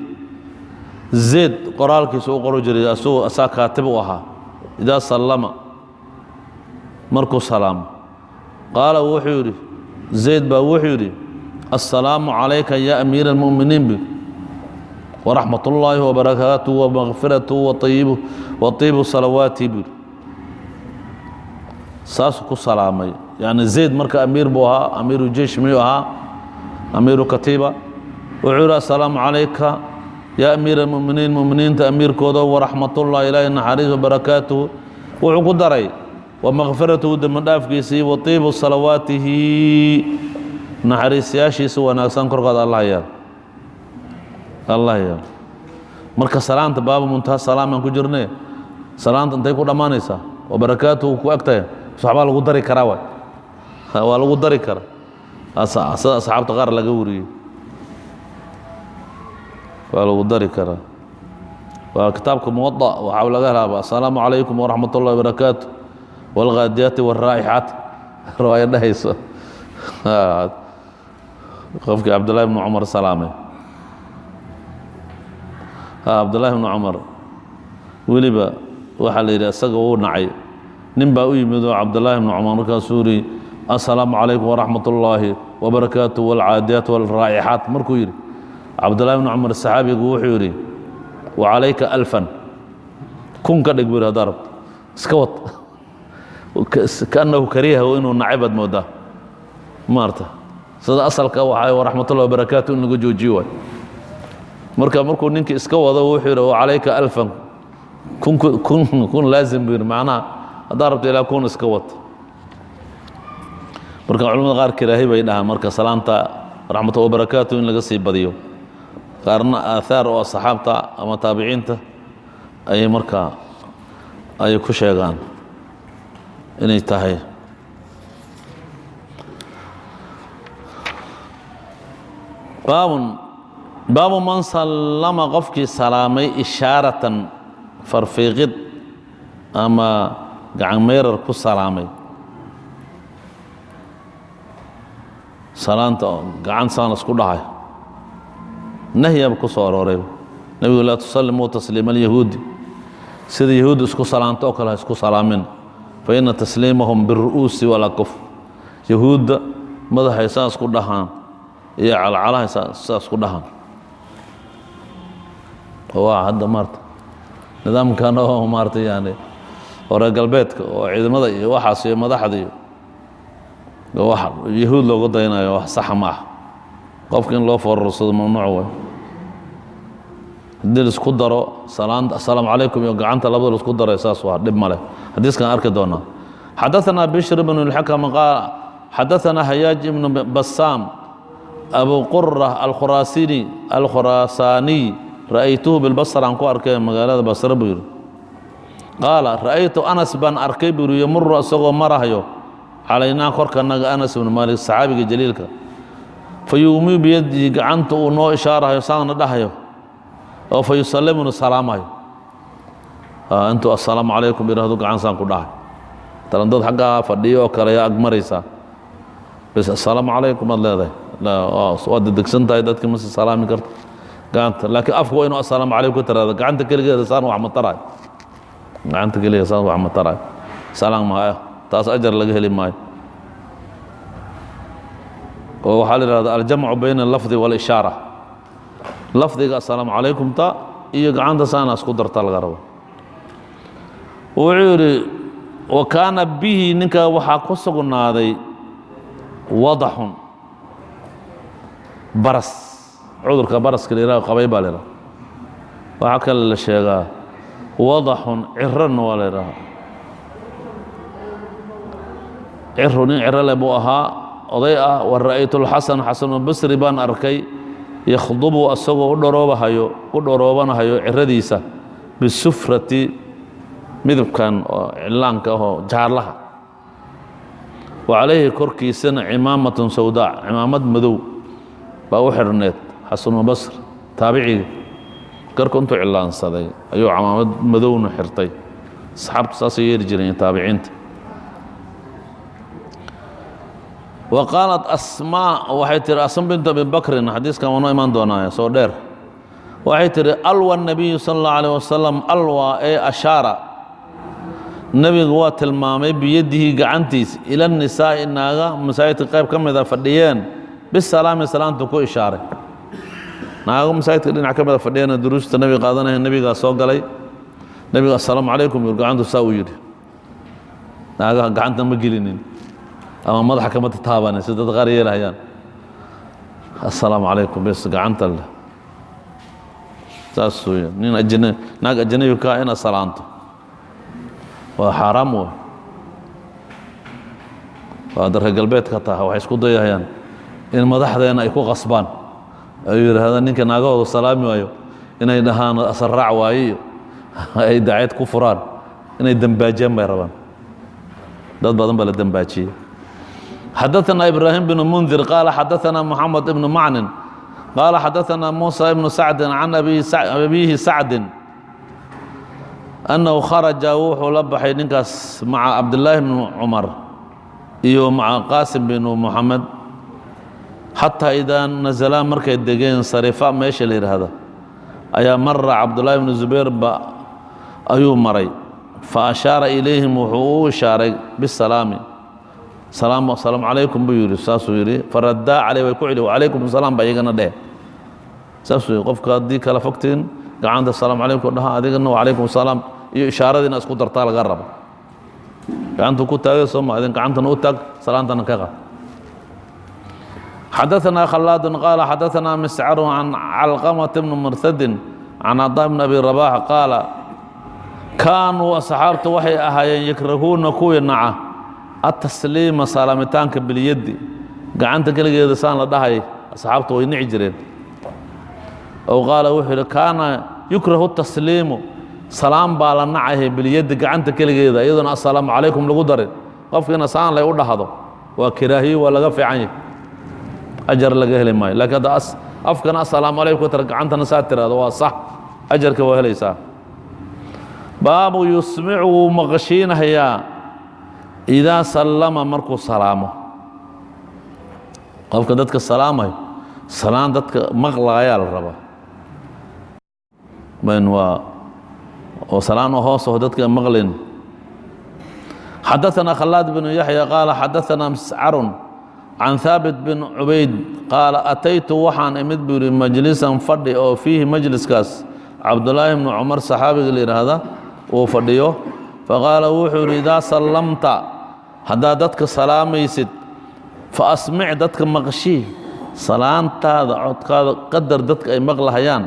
[SPEAKER 1] Zayd qoraalkiisa u qori jiray, asagoo asaa kaatib u ahaa. Idaa sallama, markuu salaamo, qaala, wuxuu yidhi, Zayd baa wuxuu yidhi, "Assalaamu calayka ya amiira almu'miniin," bi "waraxmat ullaahi wabarakaatuhu wamaqfiratuhu waibu watiibu salawaati," buu yidhi. Saasuu ku salaamay. Yacni Zayd marka amiir buu ahaa, amiiru jeish miyuu ahaa, amiiru katiiba. Wuxuu yidhi, "Assalaamu calayka." Yaa amiira almu'miniin, mu'miniinta amiirkooda, waraxmatullah, ilaahi naxariis, wabarakaatuhu, wuxuu ku daray, wamakfiratuhu, dembi dhaafkiisii, wa tiibu salawaatihi, naxariisyaashiisa wanaagsan korkaada Allah yeel, Allah yeel. Marka salaanta, baaba muntaha salaamaan ku jirne, salaanta intay ku dhammaanaysaa? Wabarakaatuhu ku agtahay, waxbaa lagu dari karaa waay, waa lagu dari karaa sida asxaabta qaar laga wariyey, waa lagu dari karaa. Waa kitaabka Muwaطa, waxaa laga helaaba "Assalaamu calaykum waraxmat ullahi wabarakaatu wاlghaadiyaati wاlraa'ixaat", riwaaya dhahayso qofkii Cabdullahi bnu Cumar salaamay. Cabdullahi bnu Cumar weliba waxaa la yidhi isaga wuu nacay. Nin baa u yimid oo Cabdullaahi bnu Cumar, markaasuu yidhi "Assalaamu calaykum waraxmat ullaahi wabarakaatu wاlcaadiyaat wاlraa'ixaat". Markuu yidhi Cabdullahi bnu Cumar saxaabigu, wuxuu yidhi "Wacalayka alfan", 1000 ka dhig buu yidhi, haddaa rabto iska wad. Kaannahu kariyahu, inuu nacay baad moodaa. Maarta sida asalka waxaa "waraxmatullahi wabarakaatu" in lagu joojiyo waay. Marka markuu ninkii iska wado, wuxuu yidhi "Wacalayka alfan", 1000, 1000, 1000 laazim buu yidhi. Macnaha haddaa rabto ilaa 1000 iska wad. Marka culamada qaar karaahi bay dhahaan marka salaanta "raxmatu wabarakaatu" in laga sii badiyo, qaarna aathaar oo asxaabta ama taabiciinta ayay markaa ay ku sheegaan inay tahay. Baabun, baabu man sallama, qofkii salaamay, ishaaratan, farfiiqid ama gacan meyrar ku salaamay. Salaanta gacan saan isku dhahay, nahyaba ku soo arooray nebigu: "Laa tusallimuu tasliima alyahuudi", sida yahuud isku salaanto oo kale ha isku salaamin. "Fa ina tasliimahum biru'uusi walakuf", yahuudda madaxay saa isku dhahaan iyo calcalahay saa isku dhahaan. Waa hadda maarta nidaamkan oo maarata yani hore galbeedka oo ciidamada iyo waxaas iyo madaxda iyo wax yahuud looga daynayo, wax saxa ma ah. Qofka in loo foorarsado mamnuuc way. Haddii laisku daro salaanta "Assalaamu calaykum" iyo gacanta labada laisku daray, saas waa dhib male. Xadiiskan arki doonaa. Xadaثana Bishr bn اlxakam qaal xadaثana Hayaaj ibnu Basaam Abu Qura alkhuraasini alkhuraasaaniy, ra'aytuhu bilbasra, aan ku arkay magaalada Basra buu yidhi. Qaala ra'aytu Anas baan arkay buu yidhi, yamuru, isagoo marahayo, calaynaa, korkanaga, Anas ibnu Maalik, saxaabiga jaliilka, fa yuumii biyadihi, gacanta uu noo ishaarahayo, saana dhahayo, oo fa yusallimuna, salaamayo. Intuu "Assalaamu calaykum" yidhahdo, gacan saan ku dhahay. Talan dad xaggaa fadhiyo oo kale yaa ag maraysaa, bas "Assalaamu calaykum" aad leedahay, waad dedegsan tahay, dadki mase salaami karta gacanta. Laakiin afku waa inuu "Assalaamu calaykum" ka tiraado. Gacanta keligeeda saan wax ma tarayo, gacanta keligeeda saan wax ma tarayo, salaan maayo taas, ajar laga heli maayo. Oo waxaa la yidhahda aljamcu bayna alafdi waalishaara, lafdiga "Assalaamu calaykum" ta iyo gacanta saana isku darta laga rabo. Wuxuu yidhi wa kaana bihi, ninka waxaa ku sugnaaday wadaxun, baras, cudurka baraska la yidhaho qabay baa la yidhaha. Waxaa kale la sheegaa wadaxun, cirana waa la yidhaha, ciru. Nin ciro le buu ahaa, oday ah. Wa ra'aytu lxasan, xasanulbasri baan arkay, yakhdubu, asagoo u dharoobahayo, u dharoobanahayo ciradiisa, bisufrati, midabkan oo cillaanka ahoo jaalaha, wa calayhi, korkiisana, cimaamatun sawdaa, cimaamad madow baa u xidhneed. Xasanulbasri taabiciga garku intuu cillaansaday ayuu cimaamad madowna xirtay. Asxaabtu saasay yeeli jireen, taabiciinta. Wa qaalat Asmaa, waxay tihi Asma bintu Abi Bakrin, xadiiskan waa noo imaan doonaa soo dheer, waxay tihi alwa nabiyu sala allahu alayh wasalam, alwa ee ashaara, nebigu waa tilmaamay, biyadihi, gacantiis, ila nisaa'i, naaga masaajidka qayb ka mida fadhiyeen, bisalaami, salaamtu ku ishaaray. Naago masaajidka dhinac ka mida fadhiyeena duruusta nebiga qaadanaya, nebigaa soo galay, nebiga "Assalaamu calaykum" yur, gacantu saa uu yidhi. Naagaha gacanta ma gelinin ama madaxa kama tataabanin si dad qaar yeelahayaan. "Assalaamu calaykum" bes gacanta leh. Saas weeyaan, nin ajna naag ajnabi ka ah inaad salaanto waa xaaraam wey. Waa reer galbeedka taha, waxay isku dayahayaan in madaxdeena ay ku qasbaan, ay yidhaahdaan ninka naagahooda salaami waayo inay dhahaan asaraac waaye, iyo ay daceed ku furaan, inay dambaajiyaan bay rabaan. Dad badan baa la dambaajiyey. Xadaثna إbrahim بن mنdir qaala xadaثna mحamed بن macnin qaala xadaثna muسى بن sacdi can abihi sacdi أnnahu kharaja, wuxuu la baxay ninkaas maca cabdالlaahi bn cumar iyo maca qaasim bn moxamed, xataa idaa nazalaa, markay degeen sarifa meesha la yidhaahda, ayaa mara cabdullaahi bnu zubayr ba ayuu maray. Fa ashaara ilayhim, wuxuu u ishaaray bisalaami, salaam, asalaamu calaykum buu yidhi, saasuu yidhi. Faraddaa caleyh, way ku celi, wacalaykum asalaam ba iyagana dheh. Saasuu yidhi. Qofka haddii kala fogtiin, gacanta asalaamu calaykum dhaha, adigana wacalaykum asalaam iyo ishaaradiina isku dartaa laga raba. Gacantu ku taagay sooma, adin gacantana u taag, salaantana ka qaad. Xadaثna khalaad qaala xadaثna miscaru can calqamة bni murhadin can caطaa bn abi rabax qaala kaanuu, asxaabtu waxay ahaayeen, yakrahuuna, kuwii naca, atasliima, salaamitaanka, bilyaddi, gacanta keligeeda saan la dhahay, asxaabtu way nici jireen. Ow qaala, wuxuu yidhi, kaana yukrahu tasliimu, salaam baa la nacahay, bilyaddi, gacanta keligeeda, iyadoona assalaamu calaykum lagu darin. Qofkiina saan lay u dhahdo waa karaahiyo, waa laga fiican yahay, ajar laga heli maayo. Lakiin hadda afkana assalaamu calaykum tara, gacantana saa tiraahdo, waa sax, ajarka waa helaysaa. Baabu yusmicu, wuu maqashiinahayaa, idaa sallama, markuu salaamo. Qofka dadka salaamayo, salaan dadka maqlaayaa la rabaa waa oo salaan oo hoos oo dadka maqlin. Xadaثna khalaad بن yaحyى qaala xadaثna miscaru can haabit bin cubayd qaala ataytu, waxaan imid buu yihi, majlisan, fadhi oo fiihi, majliskaas, cabdulaahi bnu cumar saxaabiga la yidhaahda uu fadhiyo. Faqaala, wuxuu yidhi, idaa sallamta, haddaad dadka salaamaysid, fa asmic, dadka maqshii, salaantaada codkaada qadar dadka ay maqlahayaan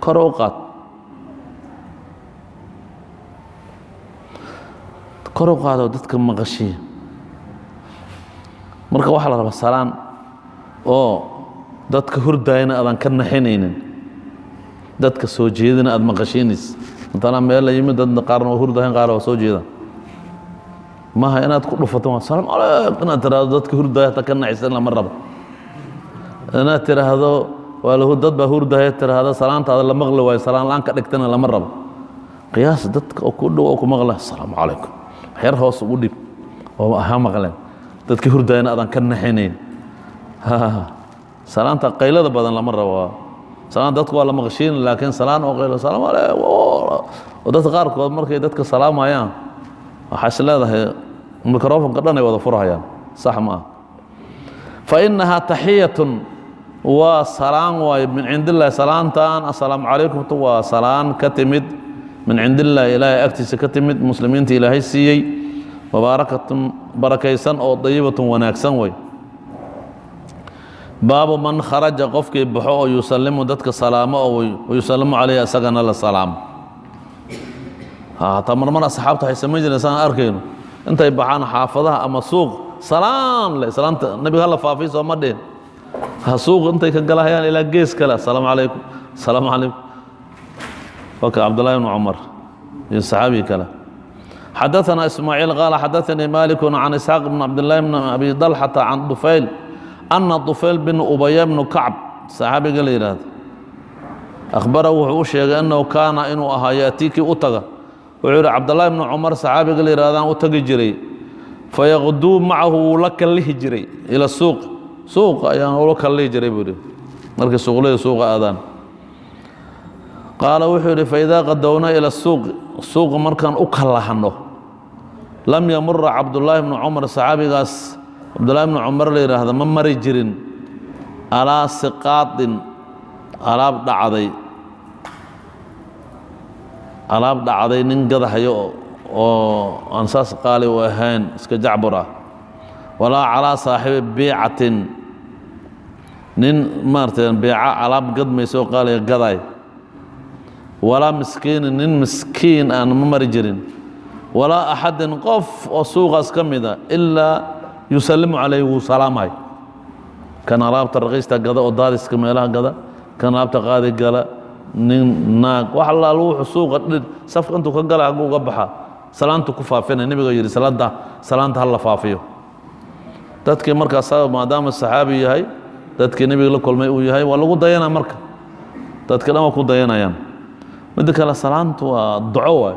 [SPEAKER 1] kor u qaad, kor u qaado, dadka maqashii. Marka waxaa la rabaa salaan oo dadka hurdaayana aadan ka naxinaynin, dadka soo jeedina aada maqashiinaysa. Matala meel la yimid, dad qaarna waa hurdahayn, qaarna waa soo jeedaan. Maaha inaad ku dhufato salaam calayk, inaad tiraahdo dadka hurdaaya hata ka naxisan lama rabo. Inaad tiraahdo waa lahu dad baa hurdahaya tiraahdo, salaantaada la maqli waayo, salaan la-aan ka dhigtana lama rabo. Qiyaas dadka oo ku dhow oo ku maqla, asalaamu calaykum, waxyar hoos ugu dhib oo ha maqleen, dadka hurdaayana aadan ka naxinayn. Salaanta qaylada badan lama rabo. Salaan dadku waa la maqashiin, laakiin salaan oo qaylo, salaam calaykum, oo dadka qaarkood markay dadka salaamayaan waxaa is leedahay microfonka dhan ay wada furhayaan, sax ma ah. Fa innahaa taxiyatun, waa salaan waayo, min cind illahi, salaantan assalaamu calaykum waa salaan ka timid min cind illahi, ilaahay agtiisa ka timid, muslimiinta ilaahay siiyey, mubaarakatun, barakaysan oo dayibatun, wanaagsan way. Baabu man kharaja, qofkii baxo oo yusalimu, dadka salaamo, oo yusalimu calayhi, isagana la salaamo. Hataa marmar asxaabta waxay samayn jireen, saan arkayno, intay baxaan xaafadaha ama suuq, salaan le, salaanta nabiga hala faafiy sooma dhihin, ha suuq intay ka galahayaan ilaa gees kale, assalaamu calaykum, assalaamu calaykum. Waka cabdullahi bnu cumar iyo saxaabii kale. Xadaثna ismaaciil qaala xadaثanii malik can isxaaq bn cabdillahi bn abi dalxata can dufayl ana dufayl bin ubaya bnu kacb saxaabiga la yidhaahdo akhbara, wuxuu u sheegay, annahu kaana, inuu ahaa, yaatii, kii u taga. Wuxuu yidhi, cabdullahi bnu cumar saxaabiga la yidhahdaan u tagi jiray, fayaqduu macahu, wuu la kallihi jiray, ila suuq, suuqa ayaan ula kallihi jiray buu yidhi, markay suuqlada suuqa aadaan. Qaala, wuxuu yidhi, faidaa qadowna ila suuq, suuqa markaan u kallahno, lam yamura cabdullaahi bnu cumar, saxaabigaas cabdullahi bnu cumar la yidhaahda, ma mari jirin alaa siqaadin, alaab dhacday, alaab dhacday nin gadahayo oo aan saas qaali u ahayn, iska jacbur ah, walaa calaa saaxibi biicatin, nin maaragtay beeca alaab gadmaysa oo qaaliga gadaay. Walaa miskiinin, nin miskiin aan ma mari jirin, walaa axadin, qof oo suuqaas ka mida, ilaa yusallimu calayhi, wuu salaamay. Kan alaabta raqiista gada oo daadiska meelaha gada, kan alaabta qaadi gala, nin, naag, wax allaal wuxuu suuqa dhin safka intuu ka gala hagguu uga baxa, salaantu ku faafinay. Nebiga yidhi salaada, salaanta ha la faafiyo. Dadkii markaas, maadaama saxaabi yahay, dadkii nebiga la kulmay uu yahay, waa lagu dayanaa. Marka dadka dhan waa ku dayanayaan. Midda kale, salaantu waa duco waay.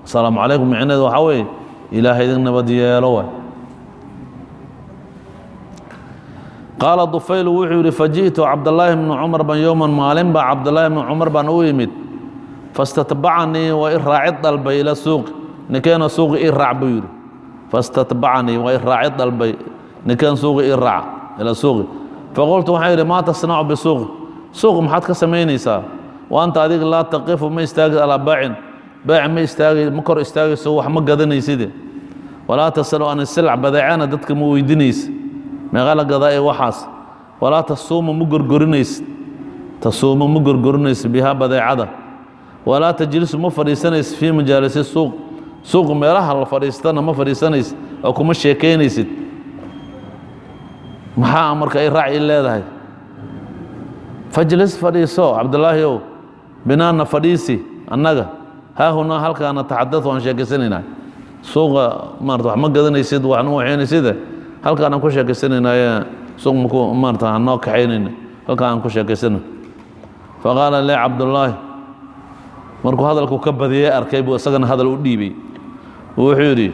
[SPEAKER 1] Asalaamu calaykum micneheedu waxaa weeye Ilaahay idin nabad yeelo waay. Qaala Dufaylu, wuxuu yidhi: faji'tu Cabdallaahi bni Cumar ban yowman, maalin baa Cabdallaahi bni Cumar baan u yimid. Fastatbacanii, waa i raacid dalbay, ila suuqi, ninkeena suuqi ii raac buu yidhi. Fastatbacanii, waa i raacid dalbay, ninkeen suuqi ii raac, ila suuqi. Faqultu, waxaan yidhi: maa tasnacu bisuuqi? Suuq maxaad ka samaynaysaa? Wa anta, adiga, laa taqifu, ma istaagi, alaa baacin, baac ma istaagay, ma kor istaagayso, wax ma gadanayside. Walaa tasalu an isilc, badeecana dadka ma weydiinaysa, meeqa la gadaa ee waxaas. Walaa tasuumu, ma gorgorinaysid, tasuumu, ma gorgorinaysid, bihaa, badeecada. Walaa tajlisu, ma fadhiisanaysid, fii majaalisi suuq, suuq meelaha la fadhiistana ma fadhiisanaysid oo kuma sheekaynaysid. Maxaa marka ay raaci leedahay? Fajlis, fadhiiso, Cabdulaahi ow, binaana, fadhiisi annaga, haahunaa, halkaana, taxadad, waan sheekaysanaynaa. Suuqa maarata wax ma gadanaysid, waxna waxaynayside, halkaan aan ku sheekaysanaynaaye, suuq maku maarata hanoo kaxaynayna, halkaan aan ku sheekaysana. Faqaala lii Cabdullaahi, markuu hadalku ka badiyey arkay buu isagana hadal u dhiibay. Wuxuu yidhi: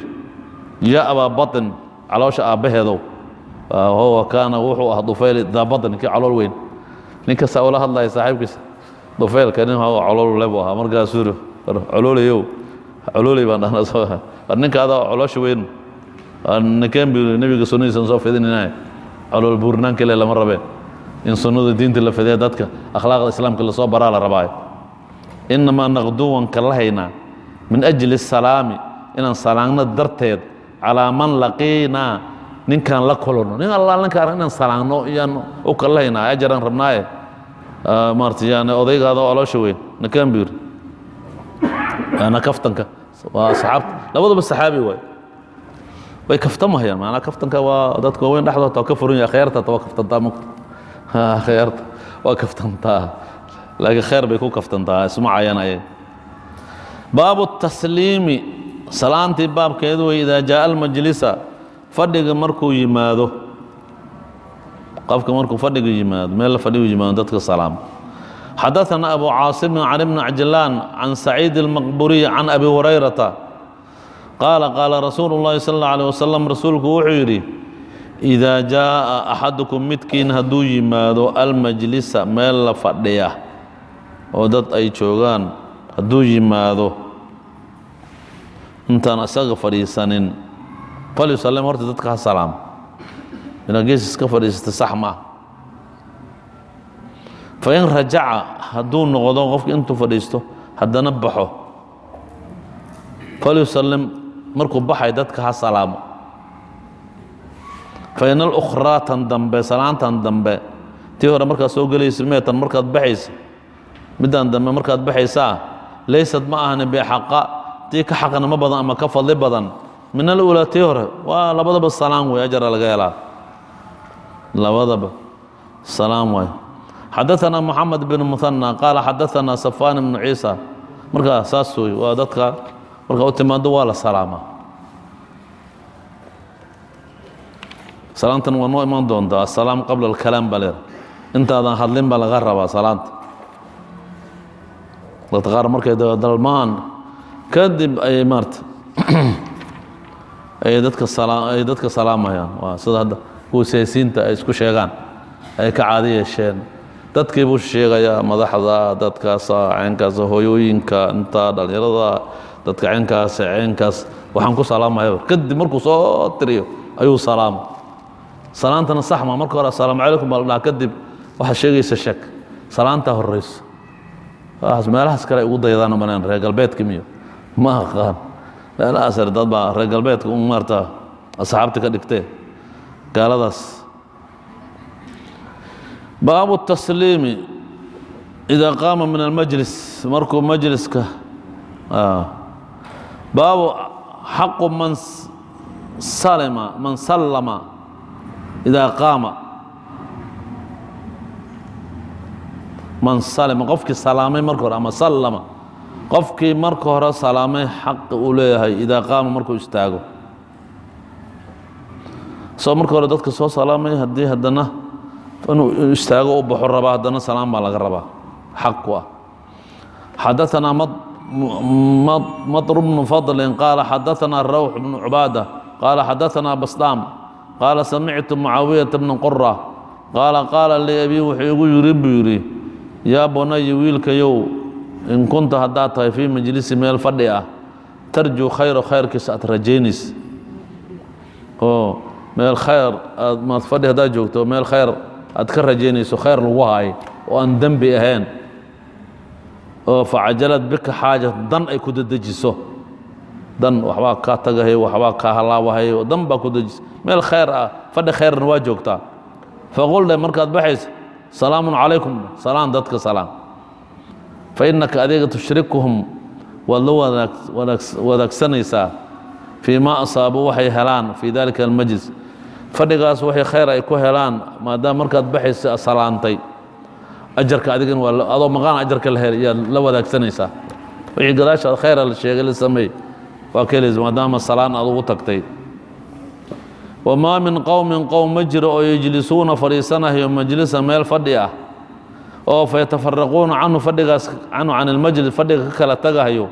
[SPEAKER 1] yaa abaa baطn, caloosha aabbaheedow. Huwa kaana, wuxuu ah Dufayl daa baطn, kii calool weyn. Nin kasta ula hadlaya saaxiibkiisa Dufaylka, nin calool le buu ahaa. Markaasuu yidhi: caloolayow, calooley baan dhahnaa soo, war ninka adaa caloosha weyn, ninkeen buu nebiga sunnadiisan soo fidinayna. Calool buurnaan kale lama rabee, in sunnada diinta la fidiya, dadka akhlaaqda islaamka lasoo baraa la rabaayo. Innamaa naqduu, waan kala haynaa, min ajli salaami, inaan salaagno darteed, calaa man laqiinaa, ninkaan la kulanno, nin allaa ninkaan inaan salaagno iyaan u kala haynaa, ajaraan rabnaaye. Maarata yani odaygaada oo caloosha weyn, ninkaan buu yidhi. Waana kaftanka, waa asxaabta labadaba saxaabi waay, way kaftamahayaan. Maanaa kaftanka waa dadka waaweyn dhexdooda waa ka furan yahay. Khayaarta waa kaftantaa mugta, khayaarta waa kaftantaa, laakiin khayr bay ku kaftantaa, isma cayaan ayaga. Baabu tasliimi, salaantii baabkeedu wey. Idaa jaa'a almajlisa, fadhiga markuu yimaado qofka, markuu fadhiga yimaado, meel la fadhigu yimaado, dadka salaam. Xadaثana abu caasim can ibni cajlaan can saciid اlmaqburiy can abi hurayrata qaala: qaala rasuulu اllahi sal اlه alيه wasalam, rasuulku wuxuu yidhi: idaa jaaءa axadukum, midkiin hadduu yimaado, almajlisa, meel la fadhiya oo dad ay joogaan hadduu yimaado, intaan isaga fadhiisanin, falyusallim, horta dadka ha salaamo. Inaad gees iska fadhiisata sax ma ah. Fain rajaca, hadduu noqdo qofka intuu fadhiisto haddana baxo, falyusallim, markuu baxay dadka ha salaamo. Fain alukhraa, tan dambe, salaantan dambe, tii hore markaad soo gelaysa mee, tan markaad baxaysa, middan dambe markaad baxaysaa, laysad, ma ahani, bixaqa, tii ka xaqnimo badan ama ka fadli badan, min aluulaa, tii hore. Waa labadaba salaan wey, ajara laga helaa, labadaba salaam waay. Xadaثana Moxamed بن Muhanى qaala xadaثana Safaan بnu Ciisa. Markaa saas wey, waa dadka markaa u timaado waa la salaamaa. Salaantan waa noo iman doontaa. Asalaam qabla alkalaam baa leedahay, intaadan hadlin baa laga rabaa salaanta. Dadka qaar markay dalmaan kadib ayay maarta ay dadka ay dadka salaamayaan. Waa sida hadda kuwa siyaasiyiinta ay isku sheegaan, ay ka caado yeesheen. Dadkii buu sheegayaa, madaxda, dadkaasa caynkaas, hooyooyinka, inta dhalinyarada, dadka caynkaas caynkaas waxaan ku salaamaya. Kadib markuu soo tiriyo ayuu salaamo. Salaantana sax ma marka hore assalaamu calaykum baa la dhahaa, kadib waxaad sheegaysa sheeg. Salaantaa horeyso. Waxaas meelahaas kale ay ugu daydaan maleen, reer galbeedka miyo, ma aqaan. Meelahaas dad baa reer galbeedka un maarata asxaabta ka dhigtee gaaladaas. Baabu tasliimi. Idaa qaama min almajlis, markuu majliska. Baabu xaqu man salima, man sallama idaa qaama. Man salima, qofkii salaamay marka hore, ama sallama, qofkii marka hore salaamay, xaqi uu leeyahay idaa qaama, markuu istaago. Soo marka hore dadka soo salaamay, haddii haddana inuu istaago u baxo rabaa, haddana salaam baa laga rabaa, xaq ku ah. Xadaثanaa Maطr bnu fadli qaala xadaثanaa Rawx bnu cubaada qaala xadaثanaa Basdaam qaala samictu Mucaawiyata bna Qura qaala qaala lii abii, wuxuu igu yiri buu yidhi: "Yaa bunaya, wiilkayow, in kunta, haddaad tahay, fii majlisi, meel fadhi ah, tarjuu khayro, khayrkiisa aad rajaynaysa, oo meel khayr aad maad fadhi haddaad joogto, meel khayr aad ka rajaynayso, khayr lagu haayo oo aan dembi ahayn, oo facajalad bika xaaja, dan ay ku dedejiso, dan waxbaa kaa tagahay, waxbaa kaa halaabahay, dan baa ku dejisa, meel khayr ah, fadhi khayrna waa joogtaa, faqul dhe markaad baxayso: 'Salaamun calaykum.' Salaan dadka salaam. Fa innaka, adiga, tushrikuhum, waad la wadaagsanaysaa, fii maa asaabuu, waxay helaan, fii dalika almajlis, fadhigaas waxay khayr ay ku helaan. Maadaama markaad baxaysa salaantay, ajarka adigana waa adoo maqaan ajarka la helay yaad la wadaagsanaysaa. Wixii gadaashaad khayra la sheegay, la sameey, waa ka helaysa, maadaama salaan aad ugu tagtay. Wamaa min qowmin, qowm ma jiro oo yejlisuuna, fadhiisanayo, majlisa, meel fadhi ah, oo fayatafaraquuna canhu, fadhigaas, canhu, can ilmajlis, fadhiga ka kala tagahayo,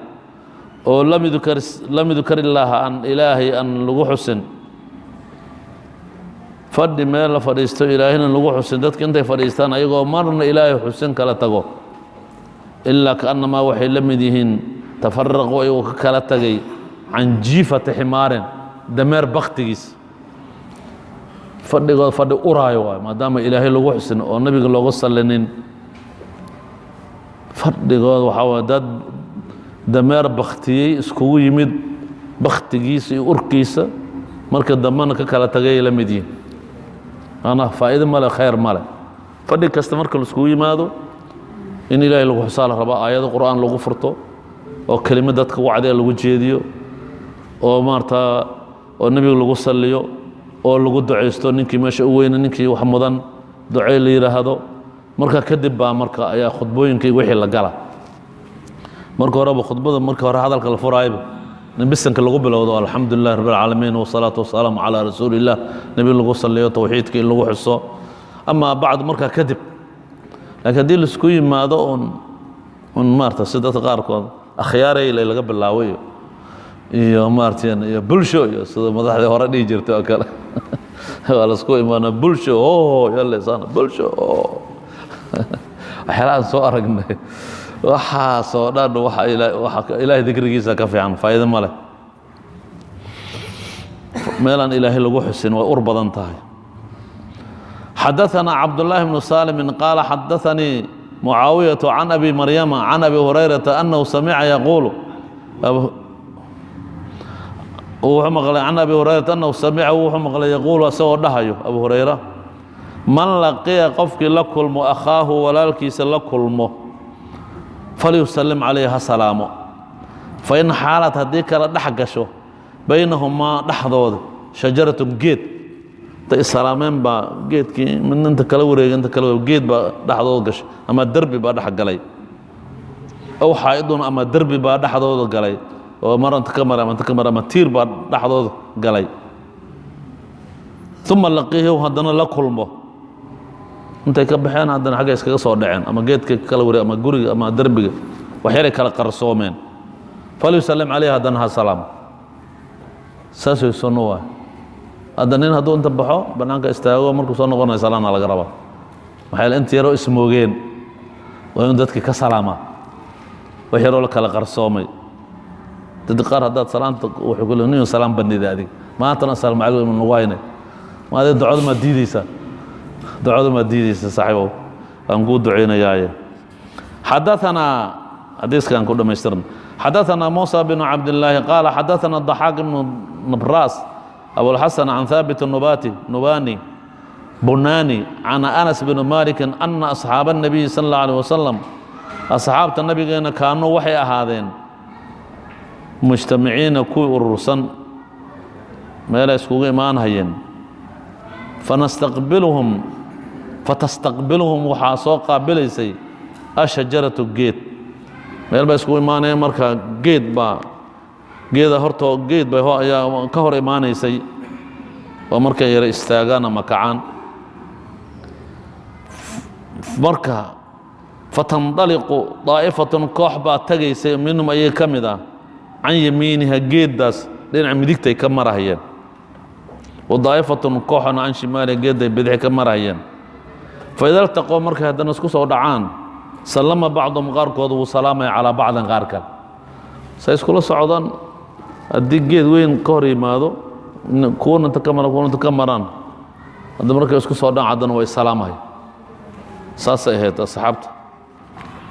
[SPEAKER 1] oo lam yudkar illaaha, aan Ilaahay aan lagu xusin. Fadhi meel la fadhiisto Ilaahayna lagu xusin, dadka intay fadhiistaan ayagoo marna Ilaahay xusin kala tago, ilaa kaannamaa, waxay la mid yihiin, tafaraquu, ayagoo ka kala tagay, can jiifati ximaarin, dameer baktigiis. Fadhigood fadhi uraayo waay, maadaama Ilaahay lagu xusin oo Nebiga looga sallinin. Fadhigood waxaa waay dad dameer baktiyey iskugu yimid, baktigiisa iyo urkiisa marka dambena ka kala tagay la mid yihin. Ana faa'iido male, khayr male. Fadhi kasta marka laiskugu yimaado in Ilaahay lagu xusaa la rabaa, aayado Qur'aan lagu furto, oo kelimad dadka wacdiga lagu jeediyo, oo maarata oo Nebiga lagu salliyo, oo lagu ducaysto, ninkii meesha u weyna, ninkii wax mudan ducey la yidhaahdo. Marka kadib baa marka ayaa khudbooyinka wixii la gala. Marka horeba khudbada, marka hore hadalka la furaayba, in bisanka lagu bilowdo, "Alxamdu lilah rabbi alcaalamiin, wasalaatu wasalaamu calaa rasuuli illah", nebi lagu salliyo, towxiidka in lagu xuso, amaa bacd, markaa kadib. Laakiin haddii laisku yimaado un maarata si dadka qaarkood akhyaarey laga bilaabo iyo maarata iyo bulsho iyo sida madaxdii hore dhihi jirtay oo kale, waa laisku imaana, "Bulsho o yalesana, bulsho o", waxyaalahaan soo aragnay, waxaasoo dhan waxa waxa Ilaahay dikrigiisa ka fiican faa'iido ma leh. Meelaan Ilaahay lagu xusin way ur badan tahay. Xadaثna Cabdاللahi بن saلم qaala xadaثanii Mucaawiyaة can Abi Maryama can Abi Hurayrata أnahu samica yaquulu, wuxuu maqlay, can Abi Hurayrata annahu samica, wuxuu maqlay, yaquulu, isagoo dhahayo Abu Hurayra: "Man laqiya, qofkii la kulmo, akhaahu, walaalkiisa la kulmo, falyusalim calayhi, ha salaamo. Fain xaalad, haddii kala dhex gasho, baynahumaa, dhexdooda, shajaratun, geed, intay isalaameen baa geedkii midna inta kala wareegay, inta kala wareeg, geed baa dhexdooda gashay ama derbi baa dhex galay, aw xaa'idun, ama derbi baa dhexdooda galay, oo mar inta ka mara ama inta ka mara, ama tiir baa dhexdooda galay, uma laqiihu, haddana la kulmo, intay ka baxeen haddana xagga iskaga soo dhaceen, ama geedka kala wareeg ama guriga ama derbiga waxyaray kala qarsoomeen, falyusalim calayhi, haddana ha salaamo." Saas way sunno waay. Hadda nin hadduu inta baxo, bannaanka istaago, markuu soo noqonayo salaana laga rabaa. Maxaa yeele inta yaroo ismoogeen waa inuu dadki ka salaamaa, wax yaroo la kala qarsoomay. Dad qaar haddaad salaanta, wuxuu ku leeyahay: "Nin salaam bandida adiga maantana, asalaamu calaykum nagu haynay, ma adiga ducada maad diideysaa? Ducada maad diideysaa? Saaxiibow, waan kuu ducaynayaaye." Xadaثanaa, xadiiskan ku dhamaystirna. Xadaثana Muuسى بن cabdالlaahi qaala xadaثana ضaxaaq ibnu nabras Abulxasan can haabit nubati nubani bunani can Anas bn Maliki ana asxaaba الnabiyi salى اllah alيه wasalam Asxaabta nabigeena kaanuu waxay ahaadeen mujtamiciina kuwii urursan, meelay iskugu imaanhayeen. Fanastaqbiluhum, fatastaqbiluhum, waxaa soo qaabilaysay ashajaratu, geed. Meel bay iskugu imaanayeen, marka geed baa, geeda hortoo geed bay ayaa ka hor imaanaysay oo markay yara istaagaan ama kacaan. Marka fatandaliqu daa'ifatun, koox baa tagaysay, minhum, ayay ka mid ah, can yamiiniha, geeddaas dhinaca midigtay ka marahayeen, wa daa'ifatun, kooxna, can shimaaliha, geedday bidixi ka marahayeen. Faida iltaqoo, markay haddana isku soo dhacaan, sallama bacduhum, qaarkood wuu salaamaya, calaa bacdin, qaar kale. Say iskula socdaan, haddii geed weyn ka hor yimaado, kuwana inta ka maran, kuwana inta ka maraan, hadda markay isku soo dhacaan haddana way salaamaya. Saasay ahayd asxaabta.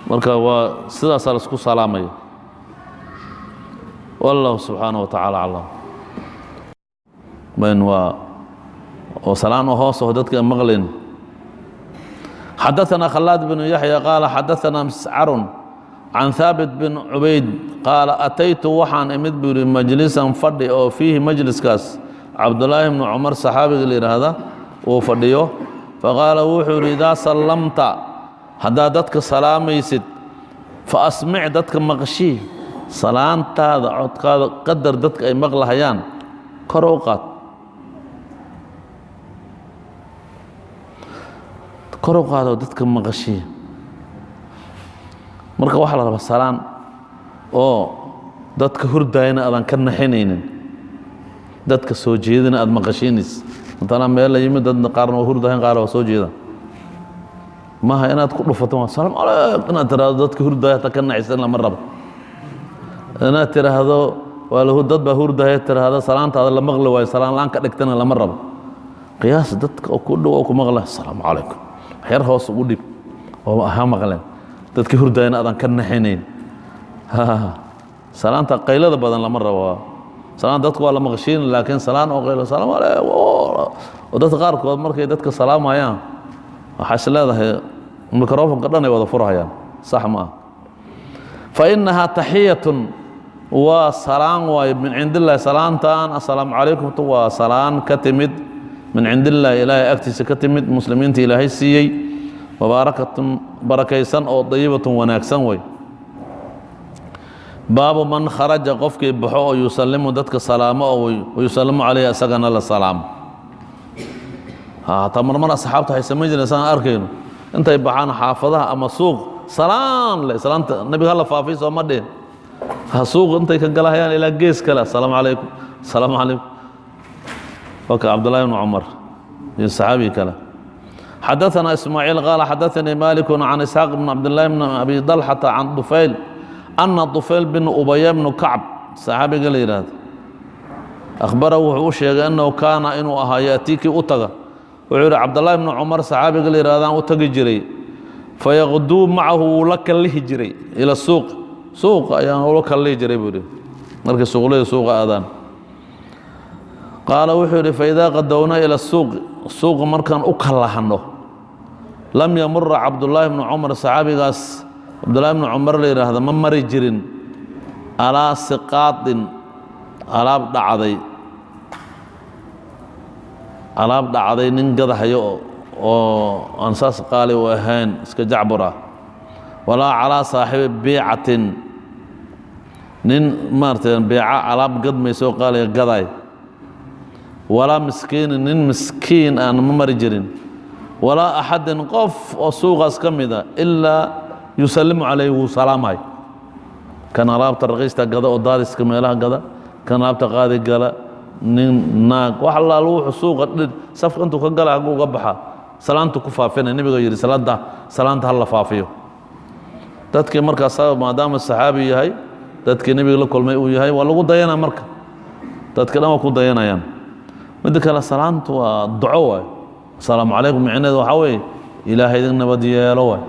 [SPEAKER 1] Marka waa sidaasaa la isku salaamaya. Wallahu subxaanaه wa tacaala aclam. Ben waa oo salaan oo hoos oo dadka maqlayn. Xadaثna khalaad بن yaحyى qaala xadaثna miscaru can haabit bin cubayd qaala: ataytu, waxaan imid, buu yihi, majlisan, fadhi oo fiihi, majliskaas, Cabdulaahi bnu Cumar saxaabiga la yidhaahda uu fadhiyo. Faqaala, wuxuu yidhi: idaa sallamta, haddaad dadka salaamaysid, fa asmic, dadka maqshii salaantaada, codkaada qadar dadka ay maqlahayaan kor u qaad, kor u qaado, dadka maqashii. Marka waxaa la rabaa salaan oo dadka hurdaayana aadan ka naxinaynin, dadka soo jeedina aada maqashiinays. Matala meel la yimid, dad qaarna waa hurdahayn, qaarna waa soo jeeda. Maaha inaad ku dhufato salaam calayk, inaad tiraahdo dadka hurdaaya hata ka naxisan lama rabo. Inaad tiraahdo waa lahu dad baa hurdaya tiraahdo, salaantaada la maqli waayo, salaan la-aan ka dhigtana lama rabo. Qiyaas dadka oo ku dhow oo ku maqla, asalaamu calaykum, waxyar hoos ugu dhib oo ha maqleen, dadka hurdaayana aadan ka naxinayn. Salaanta qaylada badan lama rabo. Salaan dadku waa la maqashiin, laakiin salaan oo qaylo, salaam calaykum, oo dadka qaarkood markay dadka salaamayaan waxaa is leedahay microfonka dhan ay wada furhayaan, sax ma ah. Fa innahaa taxiyatun, waa salaan waayo, min cind illahi. Salaantan assalaamu calaykum waa salaan ka timid min cind illaahi, ilaahay agtiisa ka timid, muslimiinta ilaahay siiyey, mubaarakatun, barakaysan oo dayibatun, wanaagsan way. Baabu man kharaja, qofkii baxo oo yusalimu, dadka salaamo, oo yusalimu caleyhi, isagana la salaamo. Hataa marmar asxaabta waxay samayn jireen, saan arkayno, intay baxaan xaafadaha ama suuq, salaan le, salaanta nabiga hala faafiy sooma dhihin, ha suuq intay ka galahayaan ilaa gees kale, asalaamu calaykum, asalaamu calaykum. Waka Cabdullahi bnu Cumar iyo saxaabii kale. Xadaثna Ismaaciil qaala xadaثanii Maliku can Isxaaq bn Cabdillahi bn Abi Dalxata can Dufayl ana Dufayl bin Ubaya bnu Kacb saxaabiga la yidhaahdo akhbarahu, wuxuu u sheegay, annahu kaana, inuu ahaa, yaatii, kii u taga. Wuxuu yidhi Cabdullahi bnu Cumar saxaabiga la yidhahdaan u tagi jiray. Fayaqduu macahu, wuu la kallihi jiray, ila suuq, suuqa ayaan ula kallihi jiray, buu yidhi, markay suuqlada suuqa aadaan. Qaala, wuxuu yidhi: faidaa qadowna ila suuqi, suuqa markaan u kallahano, lam yamura Cabdullaahi bnu Cumar, saxaabigaas Cabdullahi bnu Cumar la yidhaahda, ma mari jirin alaa siqaadin, alaab dhacday, alaab dhacday nin gadahayo oo aan saas qaali u ahayn, iska jacbur ah, walaa calaa saaxibi biicatin, nin maaragtay beeca alaab gadmayso qaaliga gaday, walaa miskiinin, nin miskiin aan ma mari jirin, walaa axadin, qof oo suuqaas ka mid a, ilaa yusalimu calayhi, wuu salaamay. Kan alaabta raqiista gada oo daadiska meelaha gada, kan alaabta qaadi gala, nin, naag, wax allaal wuxuu suuqa dhin safka intuu ka gala hagguu uga baxa, salaantu ku faafinay. Nebiga yidhi salaada, salaanta ha la faafiyo. Dadkii markaas, maadaama saxaabi yahay, dadkii nebiga la kulmay uu yahay, waa lagu dayanaa. Marka dadka dhan waa ku dayanayaan. Midda kale, salaantu waa duco waay. Asalaamu calaykum micneheedu waxaa weeye ilaahay idin nabad yeelo waay.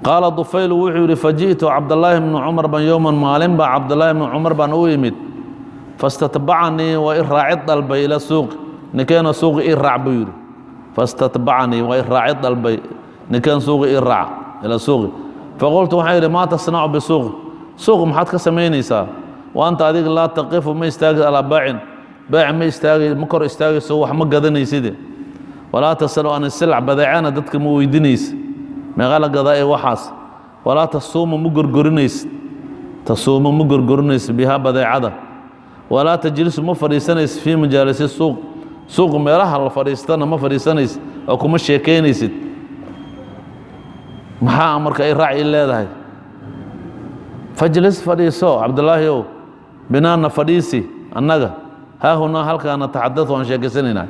[SPEAKER 1] Qaala Dufaylu, wuxuu yidhi: faji'tu Cabdallaahi bnu Cumar ban yowman, maalin baa Cabdallaahi bnu Cumar baan u imid. Fastatbacanii, waa i raacid dalbay, ila suuqi, ninkeena suuqi ii raac buu yidhi. Fastatbacanii, waa i raacid dalbay. Ninkan suuqi ii raac ila suuqi. Faqultu, waxaan yidhi: "Maa tasnacu bisuuqi?" Suuq maxaad ka samaynaysaa? "Wa anta, adiga, laa taqifu, ma istaagi, alaa baacin, baac ma istaagay, ma kor istaagayso, wax ma gadanayside, walaa tasalu can isilc, badeecana dadka ma weydiinaysa, meeqa la gadaa ee waxaas, walaa tasuumu, ma gorgorinaysid, tasuumu, ma gorgorinaysid, bihaa, badeecada, walaa tajlisu, ma fadhiisanaysid, fii majaalisi suuq, suuq meelaha la fadhiistana ma fadhiisanaysid oo kuma sheekaynaysid. Maxaa marka ay raaci leedahay? Fajlis, fadhiiso, Cabdulaahi ow, binaana, fadhiisi annaga, haahunaa, halkaana, taxadatu, waan sheekaysanaynaa.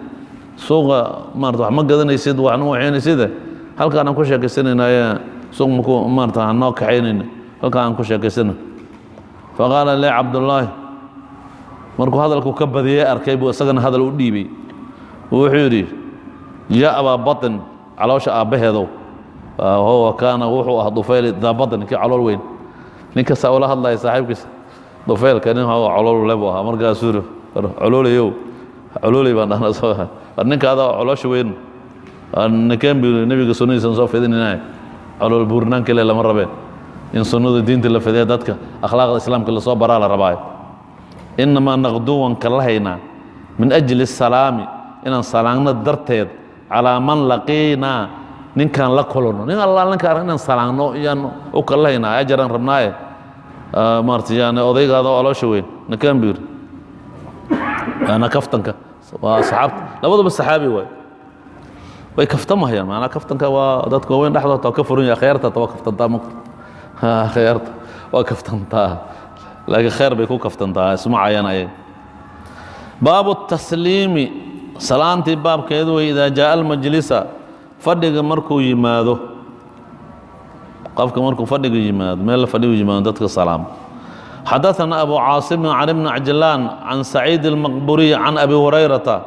[SPEAKER 1] Suuqa maarata wax ma gadanaysid, waxna ma waxaynayside, halkaan aan ku sheekaysanaynaaye, suuq maku maarata hanoo kaxaynayna, halkaan aan ku sheekaysana." Faqaala lii Cabdullaahi, markuu hadalku ka badiyey arkay buu isagana hadal u dhiibay. Wuxuu yidhi: "Yaa abaa baطn, caloosha aabbaheedow." Huwa kaana, wuxuu ah Dufayl daa baطn, kii calool weyn. Nin kastaa ula hadlaya saaxiibkiisa Dufeylka, nin calool le buu ahaa. Markaasuu yidhi: "Caloolayow, calooley baan dhahnaa soo war, ninka adaa caloosha weyn ninkeen bu nebiga sunnadiisan soo fidinayna, calool buurnaan kale lama rabeen, in sunnada diinta la fidiya, dadka akhlaaqda islaamka lasoo baraa la rabaayo. Innamaa naqduu, waan kala haynaa, min ajli salaami, inaan salaagno darteed, calaa man laqiinaa, ninkaan la kulanno, nin alla ninkaan inaan salaagno iyaan u kala haynaa, ajaraan rabnaaye, maarata yani odaygaada oo caloosha weyn ninkaan," buu yidhi. Ana kaftanka waa asxaabta labadaba saxaabi waay, way kaftamahayaan. Maanaa kaftanka waa dadka waaweyn dhexdooda waa ka furan yahay. Khayaarta waa kaftantaa mugta, khayaarta waa kaftantaa, laakiin khayr bay ku kaftantaa, isma cayaan ayaga. Baabu tasliimi, salaantii baabkeedu wey. Idaa jaa'a almajlisa, fadhiga markuu yimaado qofka, markuu fadhiga yimaado, meel fadhigu yimaado, dadka salaam. Xadaثna abu caasim can ibni cajlaan can saciid اlmaqburiy can abi hurayrata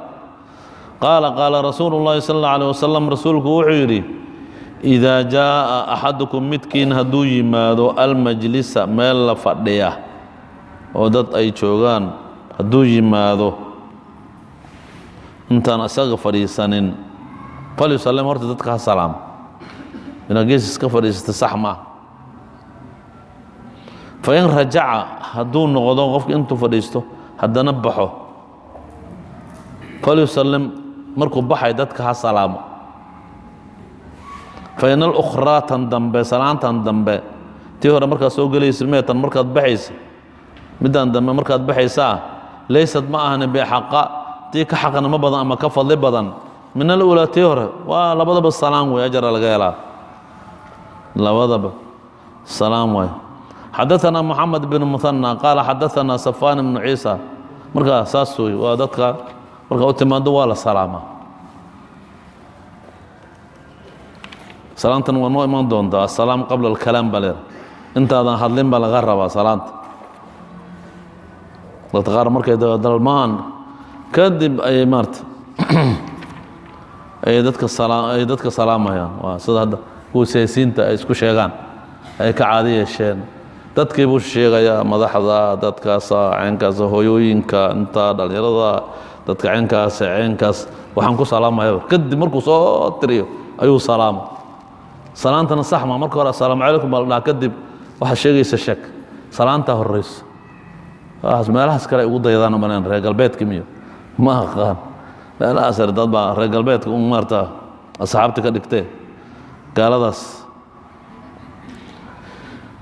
[SPEAKER 1] qaala: qaala rasuulu اllahi sal اlه alيه wasalam, rasuulku wuxuu yidhi: "Idaa jaaءa axadukum, midkiin hadduu yimaado, almajlisa, meel la fadhiya oo dad ay joogaan hadduu yimaado, intaan isaga fadhiisanin, falyusalim, horta dadka ha salaamo." Inaad gees iska fadhiisata sax ma ah. Fain rajaca, hadduu noqdo qofka intuu fadhiisto haddana baxo, falyusalim, markuu baxay dadka ha salaamo. Fain alukhraa, tan dambe, salaantan dambe, tii hore markaad soo gelaysa mee, tan markaad baxaysa, middan dambe markaad baxaysaa, laysad, ma ahani, bixaqa, tii ka xaqnimo badan ama ka fadli badan, min aluulaa, tii hore. Waa labadaba salaam wey, ajara laga helaa, labadaba salaam waay. Xadaثna moxamed بن muhanى qaala xadaثna safaan بnu ciisa. Markaa saas wey, waa dadka markaa u timaado waa la salaamaa. Salaantan waa noo iman doontaa. Asalaam qabla alkalaam baa leedahay, intaadan hadlin baa laga rabaa salaanta. Dadka qaar markay dalmaan kadib ayay maarata ayay dadka ay dadka salaamayaan. Waa sida hadda kuwa siyaasiyiinta ay isku sheegaan, ay ka caadi yeesheen. Dadkii buu sheegayaa, madaxda, dadkaasa ceynkaas, hooyooyinka, inta dhalinyarada, dadka ceynkaas ceynkaas waxaan ku salaamaya. Kadib markuu soo tiriyo ayuu salaama. Salaantana sax ma, marka hore "Assalaamu calaykum" baa la dhahaa, kadib waxaa sheegaysa sheeg. Salaantaa horeyso. Waxaas meelahaas kale ay ugu daydaan umaleen, reer galbeedka miyo, ma aqaan. Meelahaas dad baa reer galbeedka un maarata asxaabta ka dhigtee gaaladaas.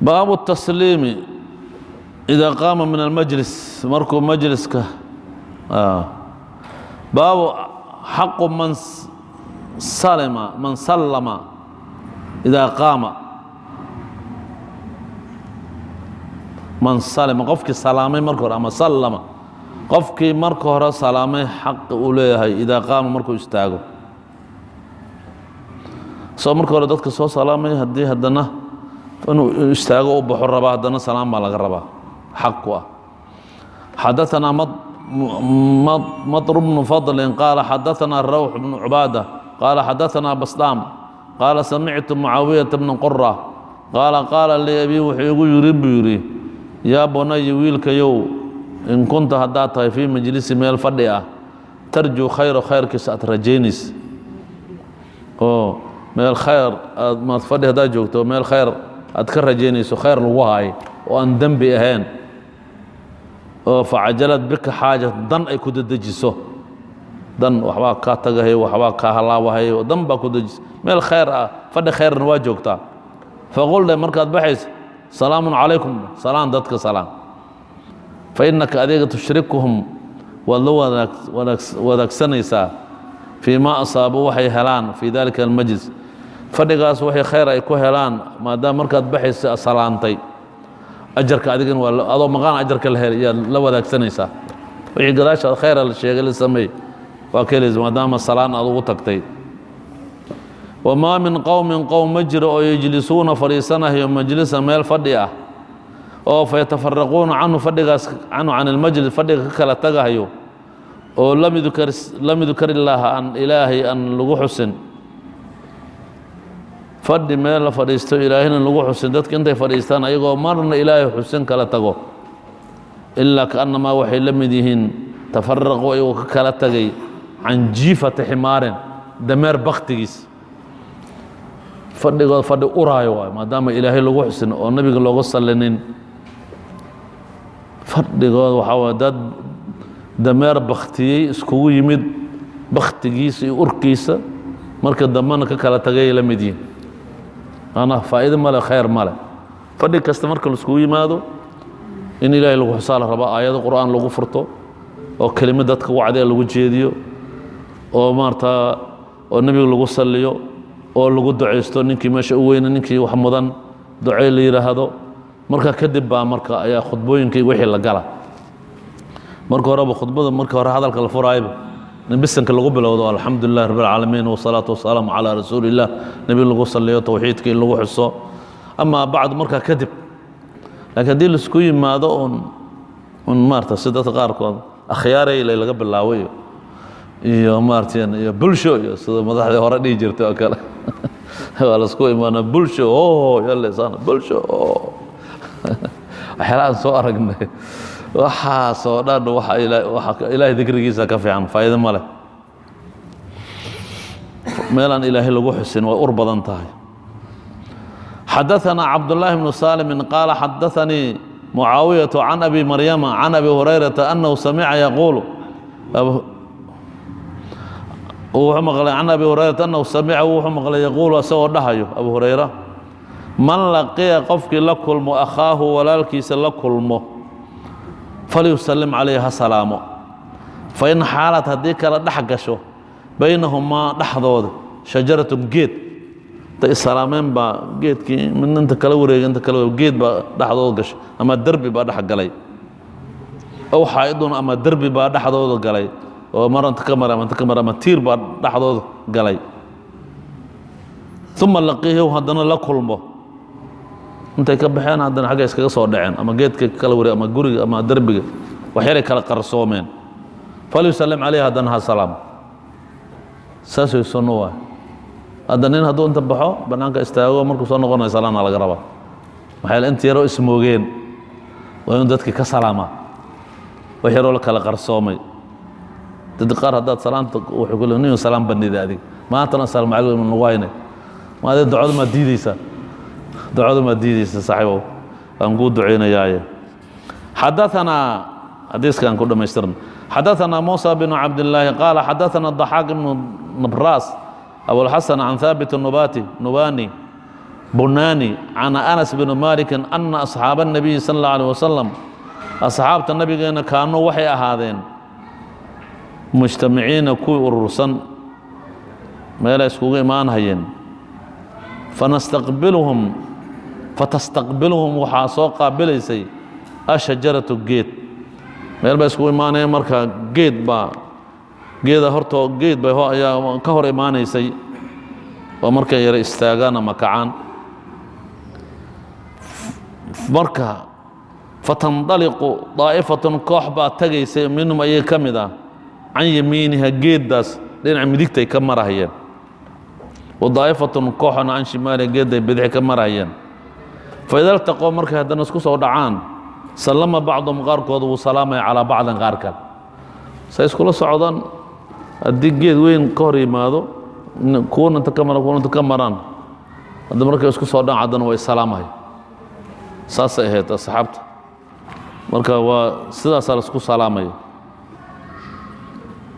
[SPEAKER 1] Baabu tasliimi idaa qaama min almajlis, markuu majliska. Baabu xaqu man salima, man sallama idaa qaama, man salima, qofkii salaamay marka hore, ama sallama, qofkii marka hore salaamay, xaqi uu leeyahay, idaa qaama, markuu istaago. Soo marka hore dadka soo salaamay, haddii haddana inuu istaago u baxo rabaa, haddana salaam baa laga rabaa, xaq ku ah. Xadaثna maطr bnu fadli qaala xadaثna rawx bnu cubaada qaala xadaثna basdaam qaala samictu mucaawiyaةa bna qura qaala: qaala lii abi, wuxuu igu yiri buu yidhi: "Yaa bunaya, wiilkayow, in kunta, haddaad tahay, fii majlisi, meel fadhi ah, tarjuu khayra, khayrkiisa aad rajaynaysa oo Meel khayr aad maad fadhi haddaad joogto, meel khayr aad ka rajaynayso, khayr lagu haayo oo aan dembi ahayn, oo facajalad bika xaaja, dan ay ku dedejiso, dan waxbaa kaa tagahay, waxbaa kaa halaabahay, dan baa ku dejisa, meel khayr ah, fadhi khayrna waa joogtaa, faqul dhe markaad baxayso: "Salaamun calaykum." Salaan dadka salaan. Fa innaka adiga tushrikuhum, waad la wadaagsanaysaa, fii maa asaabuu, waxay helaan, fii dalika almajlis, fadhigaas waxay khayr ay ku helaan. Maadaama markaad baxaysa salaantay, ajarka adigana waa adoo maqaan ajarka la helay yaad la wadaagsanaysaa. Wixii gadaashaad khayra la sheegay, la sameey, waa ka helaysa, maadaama salaan aad ugu tagtay. Wamaa min qowmin, qowm ma jiro oo yejlisuuna, fadhiisanayo, majlisa, meel fadhi ah, oo fayatafaraquuna canhu, fadhigaas, canhu, can ilmajlis, fadhiga ka kala tagahayo, oo lam yudkar illaaha, aan Ilaahay aan lagu xusin. Fadhi meel la fadhiisto Ilaahayna lagu xusin, dadka intay fadhiistaan ayagoo marna Ilaahay xusin kala tago, ilaa kaannamaa waxay la mid yihiin tafaraquu, ayagoo ka kala tagay, can jiifati ximaarin, dameer baktigiis. Fadhigood fadhi uraayo waayo, maadaama Ilaahay lagu xusin oo Nebiga looga sallinin. Fadhigood waxaa waay dad dameer baktiyey iskugu yimid, baktigiisa iyo urkiisa marka dambena ka kala tagay la mid yihin. Maanaa faa'iido male, khayr male. Fadhi kasta marka laiskugu yimaado in Ilaahay lagu xusaa la rabaa, aayado Qur'aan lagu furto, oo kelimad dadka wacdiga lagu jeediyo, oo maarata oo Nebiga lagu salliyo, oo lagu ducaysto, ninkii meesha u weyna, ninkii wax mudan ducey la yidhaahdo. Marka kadib baa marka ayaa khudbooyinkii wixii la gala. Marka horeba khudbada, marka hore hadalka la furaayba, in bisanka lagu bilowdo, "Alxamdu lilah rab alcaalamiin, wasalaatu wasalaamu calaa rasuuli illah", nebi lagu salliyo, towxiidka in lagu xuso, amaa bacd, markaa kadib. Laakiin haddii laisku yimaado un maarata si dadka qaarkood akhyaaray laga bilaabo iyo maarata iyo bulsho iyo sida madaxdii hore dhihi jirtay oo kale, waa laisku imaana, "Bulsho o yalesana, bulsho o", waxyaalahaan soo aragnay, waxaasoo dhan waxa Ilaahay dikrigiisa ka fiican, faa'iido ma leh. Meelaan Ilaahay lagu xusin way ur badan tahay. Xadaثna cabdاللahi بن saلم qaala xadaثanii mucaawiyaة can abi maryama can abi hurayrata أnahu samica yaquulu, wuxuu maqlay, can abi hurayrata annahu samica, wuxuu maqlay, yaquulu, isagoo dhahayo Abu Hurayra: "Man laqiya, qofkii la kulmo, akhaahu, walaalkiisa la kulmo, falyusalim calayhi, ha salaamo. Fain xaalad, haddii kala dhex gasho, baynahumaa, dhexdooda, shajaratun, geed, intay isalaameen baa geedkii midna inta kala wareegay, inta kala wareeg, geed baa dhexdooda gashay ama derbi baa dhex galay, aw xaa'idun, ama derbi baa dhexdooda galay, oo mar inta ka mara ama inta ka mara, ama tiir baa dhexdooda galay, uma laqiihu, haddana la kulmo, intay ka baxeen haddana xagga iskaga soo dhaceen, ama geedka kala wareeg ama guriga ama derbiga wax yaray kala qarsoomeen, falyusalim calayhi, haddana ha salaamo." Saas way sunno waay. Hadda nin hadduu inta baxo, bannaanka istaago, markuu soo noqonayo salaana laga rabaa. Maxaa yeele inta yaroo ismoogeen waa inuu dadkii ka salaamaa, wax yaroo la kala qarsoomay. Dad qaar haddaad salaanta, wuxuu ku leeyahay: "Nin salaam bandhida adiga maantana, asalaamu calaykum nagu haynay, ma adee ducada maad diideysaa? Ducada maad diideysaa? Saaxiibow, waan kuu ducaynayaaye." Xadaثanaa, xadiiskan ku dhamaystirna. Xadaثana موسى بن cabd الlaahi qaala xadaثana ضaxaaq ibnu nabras abulxasan can haabit nubati nubani bunani can Anas bn Maliki ana asxaaba الnabiyi sal اlه alيه wasalam, asxaabta nabigeena, kaanuu, waxay ahaadeen, mujtamiciina, kuwii urursan, meelay iskugu imaanhayeen. Fanastaqbiluhum, fatastaqbiluhum, waxaa soo qaabilaysay, ashajaratu, geed. Meel bay iskugu imaanayeen, marka geed baa, geeda hortoo, geed bay ayaa ka hor imaanaysay, oo markay yara istaagaan ama kacaan. Marka fatandaliqu daa'ifatun, koox baa tagaysay, minhum, ayaga ka mid ah, can yamiiniha, geeddaas dhinaca midigtay ka marahayeen, wa daa'ifatun, kooxna, can shimaaliha, geedday bidixi ka marahayeen. Faida iltaqoo, markay haddana isku soo dhacaan, sallama bacduhum, qaarkood wuu salaamaya, calaa bacdin, qaar kale. Say iskula socdaan, haddii geed weyn ka hor yimaado. Kuwana inta ka maraan, kuwana inta ka maraan, hadda markay isku soo dhan haddana way salaamahay. Saasay ahayd asxaabta. Marka waa sidaasaa la isku salaamaya.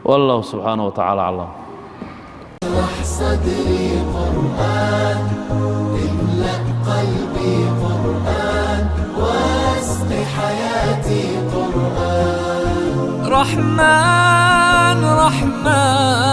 [SPEAKER 1] Wallahu subxaanaه wa tacaala aclam.
[SPEAKER 2] اشرح صدري قرآن، املأ قلبي قرآن، واسق حياتي قرآن.
[SPEAKER 3] رحمن رحمن.